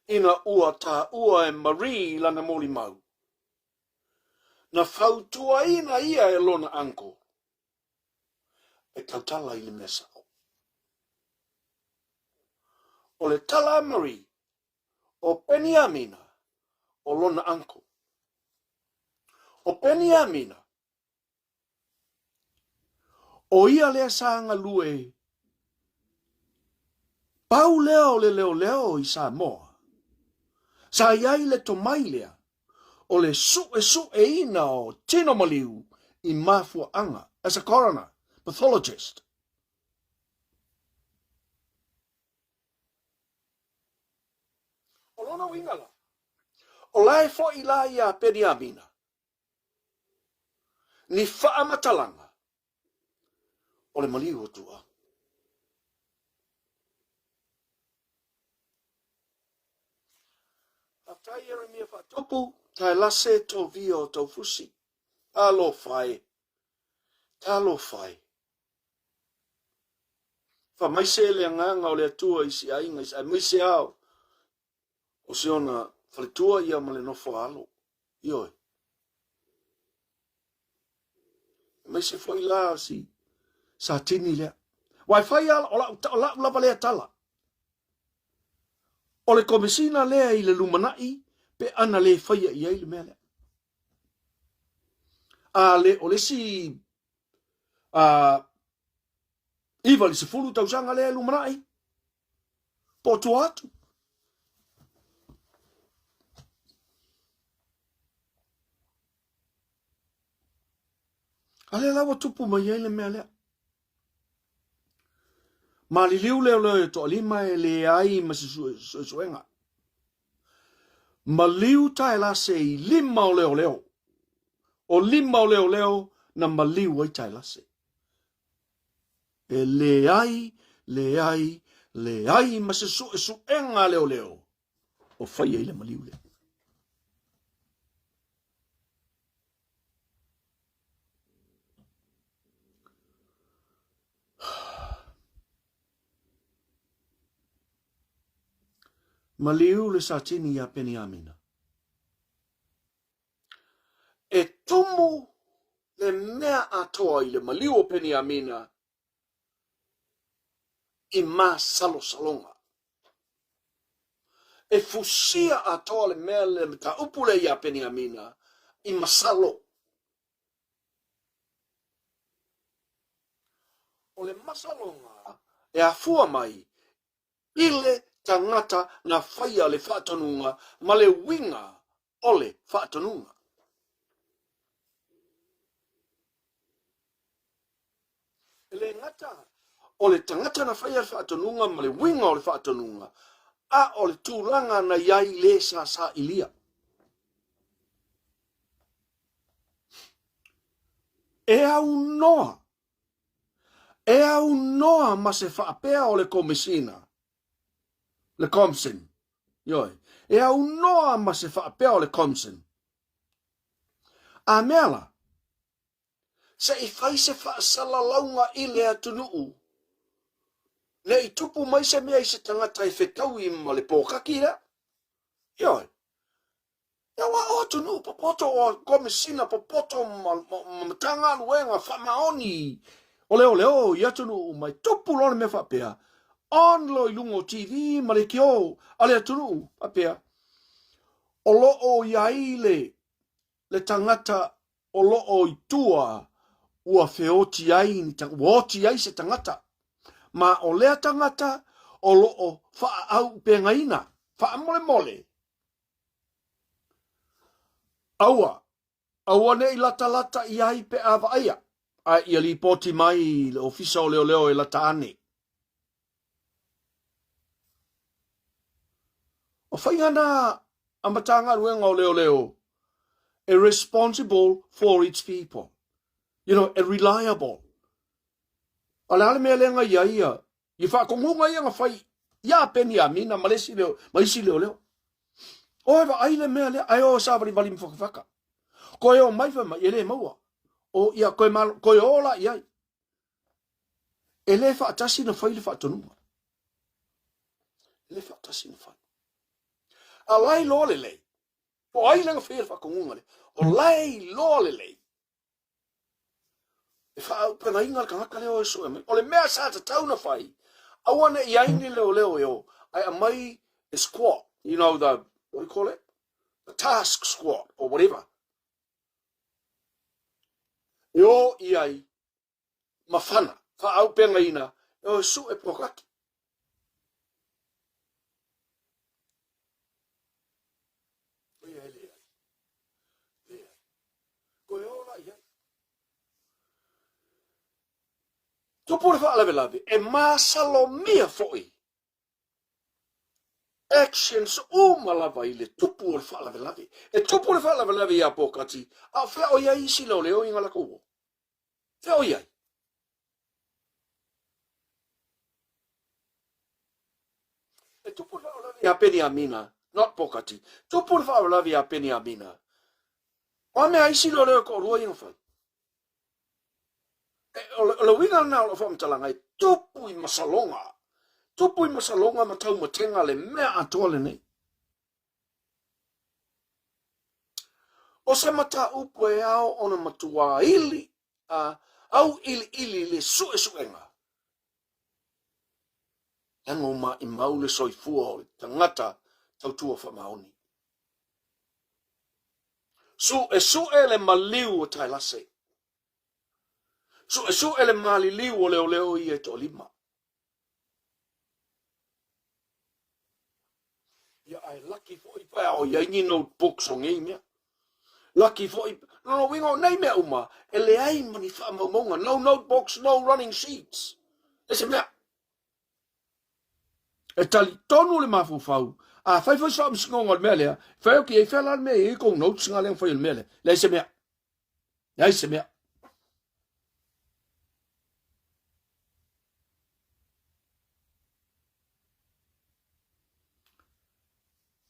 ina ua taua e Marie lana molimau, na fautuaina ia e lona uncle e tautala i le mea sao. O le tala a Marie, o Peniamina o lona uncle. O Peniamina ʻO ia lea sa galue pau lea o le leoleo i Samoa. Sa i ai le tomai lea o le suʻesuʻeina o tino maliu i mafuaaga as a coroner, pathologist. O lona uiga la, o la e foʻi la iā Peniamina Ni faamatalaga o le maliu o Tuaa. Faafetai Ieremia Faatupu, Taelase Tovia o Taufusi. Talofa e! Talofa e! Faamaise le agaga o le Atua i si aiga, aemaise ao o si ona faletua ia ma le nofo a alo. Ioe. Aemaise foi la si Satini lea. Aua e fai lava, o lau, o lau lava lea tala. O le komesina lea i le lumanai pe ana le faia i ai le mea lea. A le o le isi a, 9 i le 10 tausaga lea e lumanai, po o tua atu. A lea la ua tupu mai ai le mea lea. Maliliu leoleo e toalima e leai ma se suesuega. Maliu Taelase i lima o leoleo. O lima o leoleo na maliu ai Taelase. E leai, leai, leai ma se suesuega a leoleo o faia i le maliu lea. Maliu le Satini iā Peniamina. E tumu le mea atoa i le maliu o Peniamina i masalosaloga. E fusia atoa le mea le mataupu lea iā Peniamina i masalo. O le masaloga e afua mai i le tagata na faia le faatonuga ma le uiga o le faatonuga. E le gata o le tagata na faia le faatonuga ma le uiga o le faatonuga, a o le tulaga na i ai le sa sailia. E aunoa, e aunoa ma se faapea o le Komesina, le Commission, ioe, e aunoa ma se faapea o le Commission. A mea la, se i fai se faasalalauga i le atunuu, ne i tupu mai se mea i se tagata e fetaui ma le pōkaki lea. Ioe. Aua o atunuu popoto, o komesina popoto ma, ma, ma Matagaluega faamaoni o leoleo i atunuu uma, e tupu loa le mea faapea, on loa i luga o TV ma leitio a le atunuu faapea, o lo o i ai le, le tagata o lo o i tua ua feoti ai, ua oti ai se tagata, ma o lea tagata o lo o faaauupegaina, faamolemole, Aua, aua ne i latalata i ai pe a vaaia, a ia lipoti mai i le Ofisa o Leoleo e lata ane. O faiga na a Matagaluega o Leoleo e responsible for its people. You know, e reliable. A le a le mea lea na i ai ia I faatonuga ia na fai iā Peniamina ma le isi leo, ma isi leoleo. Oe vaai le mea lea, ae o savalivali ma whakawhaka. Koe o mai whai mai, e le maua. O ia, koe, malo, koe o la i ai. E le whaatasi na whai le faatonuga. E le whaatasi na whai. A lai loa lelei. Po ai lea na whai le faatonuga le. O lai loa lelei. E faaaupegaina le tagata lea o e sue mai. O le mea sa tatau na fai, aua ne i ai ni leoleo e o, ae aumai e squad, you know the, what do you call it? The task squad or whatever. E o i ai ma whana, faaaupegaina, e o e sue pōkaki. Ia e leai. Leai. Koe ola i ai. Tupu le faalavelave, e masalomia foi actions uma lava i le tupu o le faalavelave. E tupu le faalavelave iā Pōkati, a o fea o i ai isi leoleo i ngā lakou o? Fea o i ai? E tupu le faalavelave iā Peniamina, not Pōkati. Tupu le faalavelave iā Peniamina. O a mea isi leoleo e toalua ia na fai? E, o, le, o le uiga lena o lau faamatalaga, e tupu i masaloga. Tupu i masaloga ma taumatega le mea atoa lenei. O se mataupu e ao ona matuā ili a auiliili i le suesuega, leaga ua maimau le soifua o le tagata tautua faamaoni. Suesue le maliu o Taelase. Suesue le maliliu o leoleo ia e toalima. Ia ae laki foi pe a o i ai ni notebooks o nei mea. Laki foi, lona uiga o nei mea uma, e leai ma ni faamaumauga, no notebooks, no running sheets. E se mea. E talitonu le mafaufau, afai foi se faamasinoga o le mea lea, fai atu i ai, fea la le mea e i ai kou notes na lea na fai o le mea lea. Leai se mea. Leai se mea.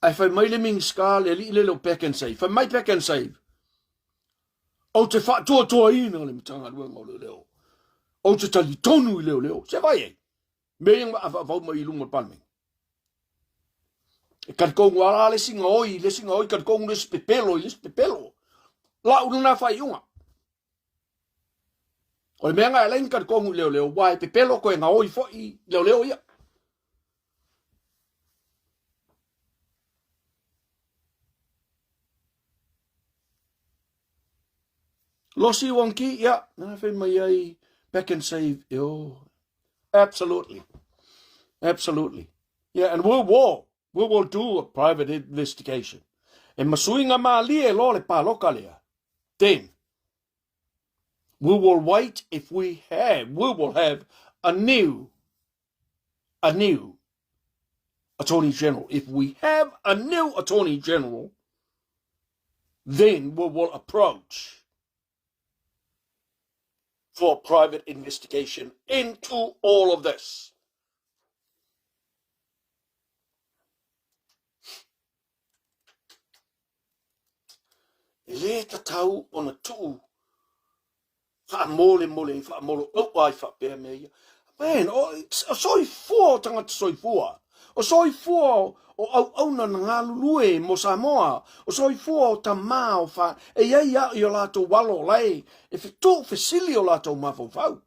Ae fai mai le Minisita, le alii lele o Pak'nSave, fai mai Pak'nSave, ou te faatuatuaina le Matagaluega o Leoleo, ou te talitonu i leoleo. Se vai ai, mea ia na avaavau mai i luma o le Palemene. E talitonu lava la le isi gaoi i le isi gaoi, talitonu le isi pepelo i le isi pepelo. Lau lena faaiuga. O le mea na e alai na talitonu i leoleo, ua e pepelo toe gaoi foi leoleo ia. Losi Wong Ki, ia, na fai mai ai, Pak'nSave, e o, absolutely, absolutely. Yeah, and we will, we will do a private investigation. E masuiga malie loa le paloka lea. Then, we will wait if we have, we will have a new, a new Attorney General. If we have a new Attorney General, then we will approach for a private investigation into all of this. E lē tatau ona tuu faamolemole i faamoloau'a ai faapea mea ia. Man, o, o soifua o tagata soifua. O soifua o, o auauna na galulue mo Samoa. O soifua o tamā o fa, e i ai a i o latou alo o lae e tuufesili o latou mafaufau.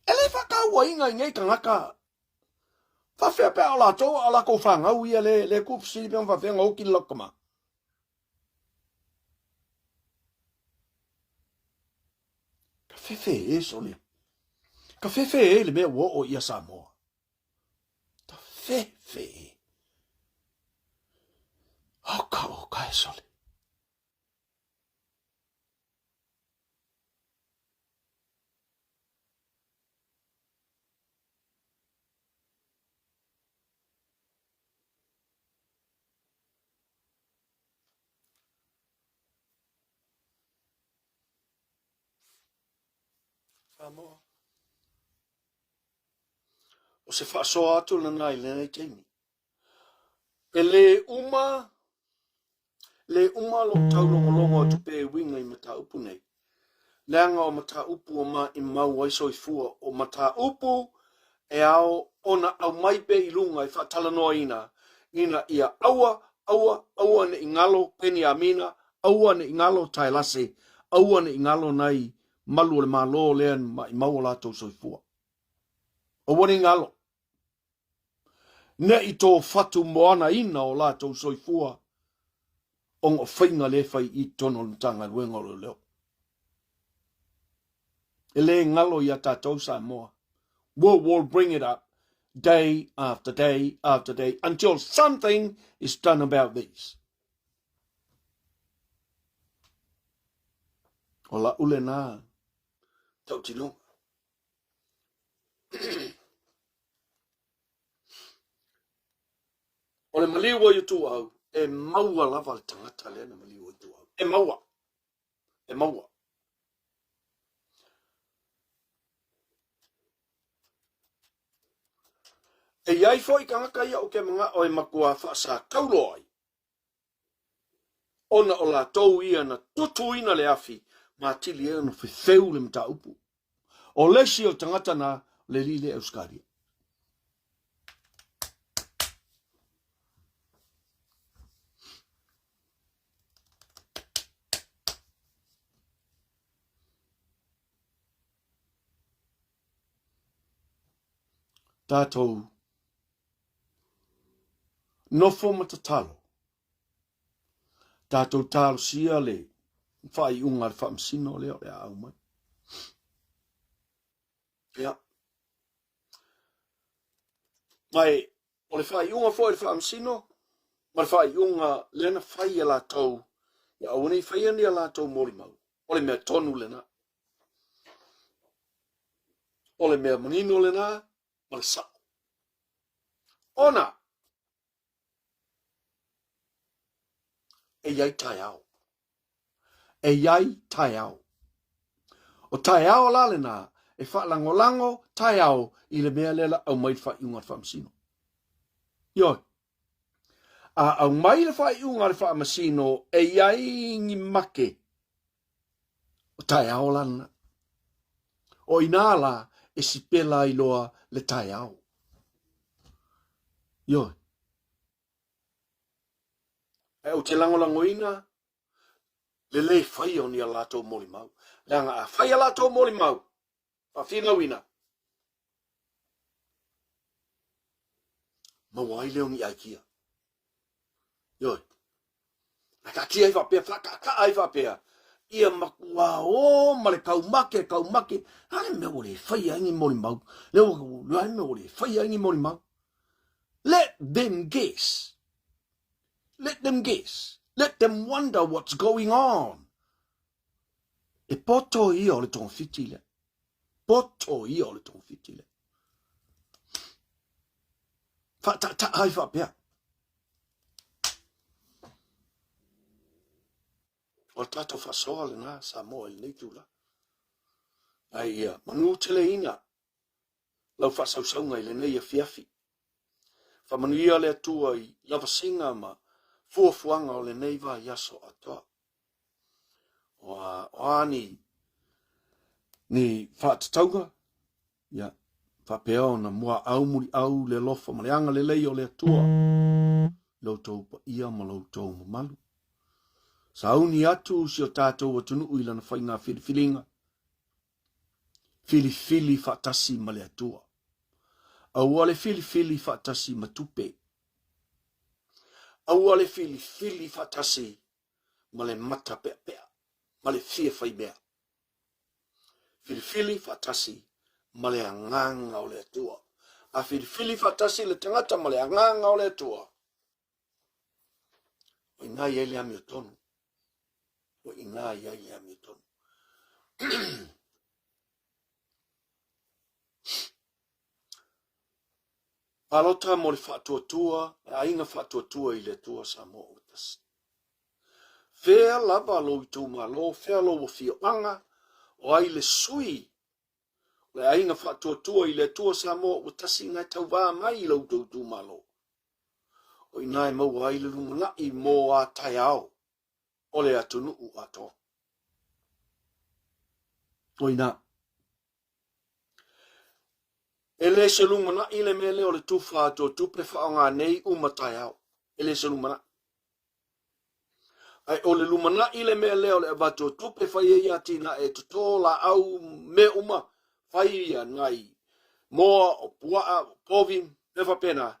E lē faatauaina i nei tagata. Faafefea pe a o latou a o latou fanau ia le, le tuufesili pe ma faafefea na oti le latou tamā. Ka fefe e sole. Ka fefe e le mea ua oo ia Samoa. Ka fefe e. Oh, ka o ka e sole. Samoa. O se faasoa atu lena i lenei taimi. E lē uma, lē uma lou taulogologo atu pea e uiga i mataupu nei. Leaga o mataupu o maimau ai soifua, o mataupu e ao ona aumai pea i luga e faatalanoaina ina ia aua, aua, aua ne i galo Peniamina, aua ne i galo Taelase, aua ne i galo nai malu o le Malo lea na maimau o latou soifua. Aua ne i galo. Ne i tō whatu moanaina o latou soifua ona o faiga lea e fai i totonu o le Matagaluega o Leoleo. E lē galo iā tatou Samoa. We will bring it up day after day after day until something is done about this. O la'u lenā tautinoga. O le maliu o Ituau, e maua lava le tagata lea na maliu o Ituau. E maua. E maua. E i ai foi tagata ia ou te mana'o e matua faasakaulo ai, ona o latou ia na tutuina le afi ma atili ai ona fefeu le mataupu. O le isi o tagata na, o le alii lea Ausekaria. Tatou nofo ma tatalo. Tatou talosia le faaiuga a le faamasino lea o le a aumai. Ia. Ma e, o le faaiuga foi o le faamasino, ma le faaiuga lea na fai e latou, ia aua ne i faia ni a latou molimau. O le mea tonu lena. O le mea manino lena ma le sao. Ona, e i ai taeao. E i ai taeao. O taeao la lena e faalagolago taeao i le mea lea la aumai le faaiuga a le faamasino. Ioe. A aumai le faaiuga a le faamasino e i ai ni make, o taeao la lena. O inā la e sipela ai loa le taeao. Ioe. Ae ou te lagolagoina le lē faia o ni a latou molimau. Leaga a fai a latou molimau, faafinauina, maua ai lea o ni aikia. Ioe. Ae taatia ai faapea, faataataa ai faapea, ia matua o ma le taumate, taumate, a le mea ua le faia ai ni molimau, le ua le mea ua le faia ai ni molimau. Let them guess. Let them guess. Let them wonder what's going on. E poto ia o le togafiti lea. Poto ia o le togafiti lea. Faataataa ai faapea. O le tatou faasoa lena Samoa i lenei tulaga. Ae ia manu teleina lau faasausauga i lenei afiafi. Faamanuia le Atua i lavasiga ma fuafuaga o lenei vaiaso atoa. O a, o a ni, ni faatatauga, ia, faapea ona muaau muliau le alofa ma le agalelei o le Atua i lo outou paia ma lo outou mamalu. Sauni atu si o tatou atunuu i lana faiga filifiliga, filifili faatasi ma le Atua. Aua le filifili faatasi ma tupe. Aua le filifili faatasi ma le mata peapea, ma le fia faimea. Filifili faatasi ma le agaga o le Atua. A filifili faatasi le tagata ma le agaga o le Atua, o ina i ai le amiotonu. O ina i ai le amiotonu. Palota mo le faatuatua, le aiga faatuatua i le Atua Samoa ua tasi. Fea lava lou itumalo, fea lou afioaga, o ai le sui o le aiga faatuatua i le Atua Samoa ua tasi na e tauvā mai i lou tou itumalo. O ina e maua ai le lumanai mō a taeao o le atunuu atoa. O ina. E le se lumanai le mea lea o le tufa atu o tupe faaaoga nei uma taeao. E le se lumanai. Ae o le lumanai le mea lea o le avatu o tupe fai ai atinae e toto laau mea uma fai ia nai moa o puaa o povi mea faapena.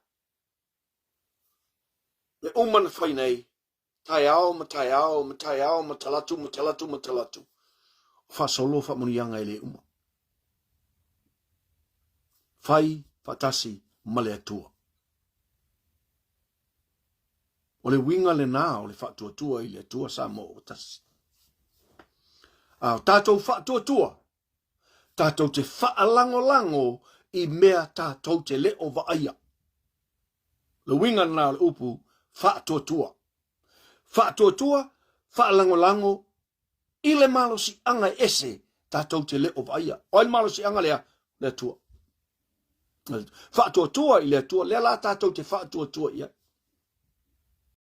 Me uma na fai nei taeao ma taeao ma taeao ma talatu ma talatu ma talatu. O faasolo faamanuiaga e le uma. Fai faatasi ma le Atua. O le uiga lena o le faatuatua i le Atua Samoa ua tasi. A o tatou faatuatua, tatou te faalagolago i mea tatou te le o vaaia. Le uiga lena o le upu faatuatua. Faatuatua, faalagolago i le malosiaga e ese tatou te le o vaaia. O ai le malosiaga lea? Le Atua. Faatuatua i le Atua, lea la tatou te faatuatua i ai.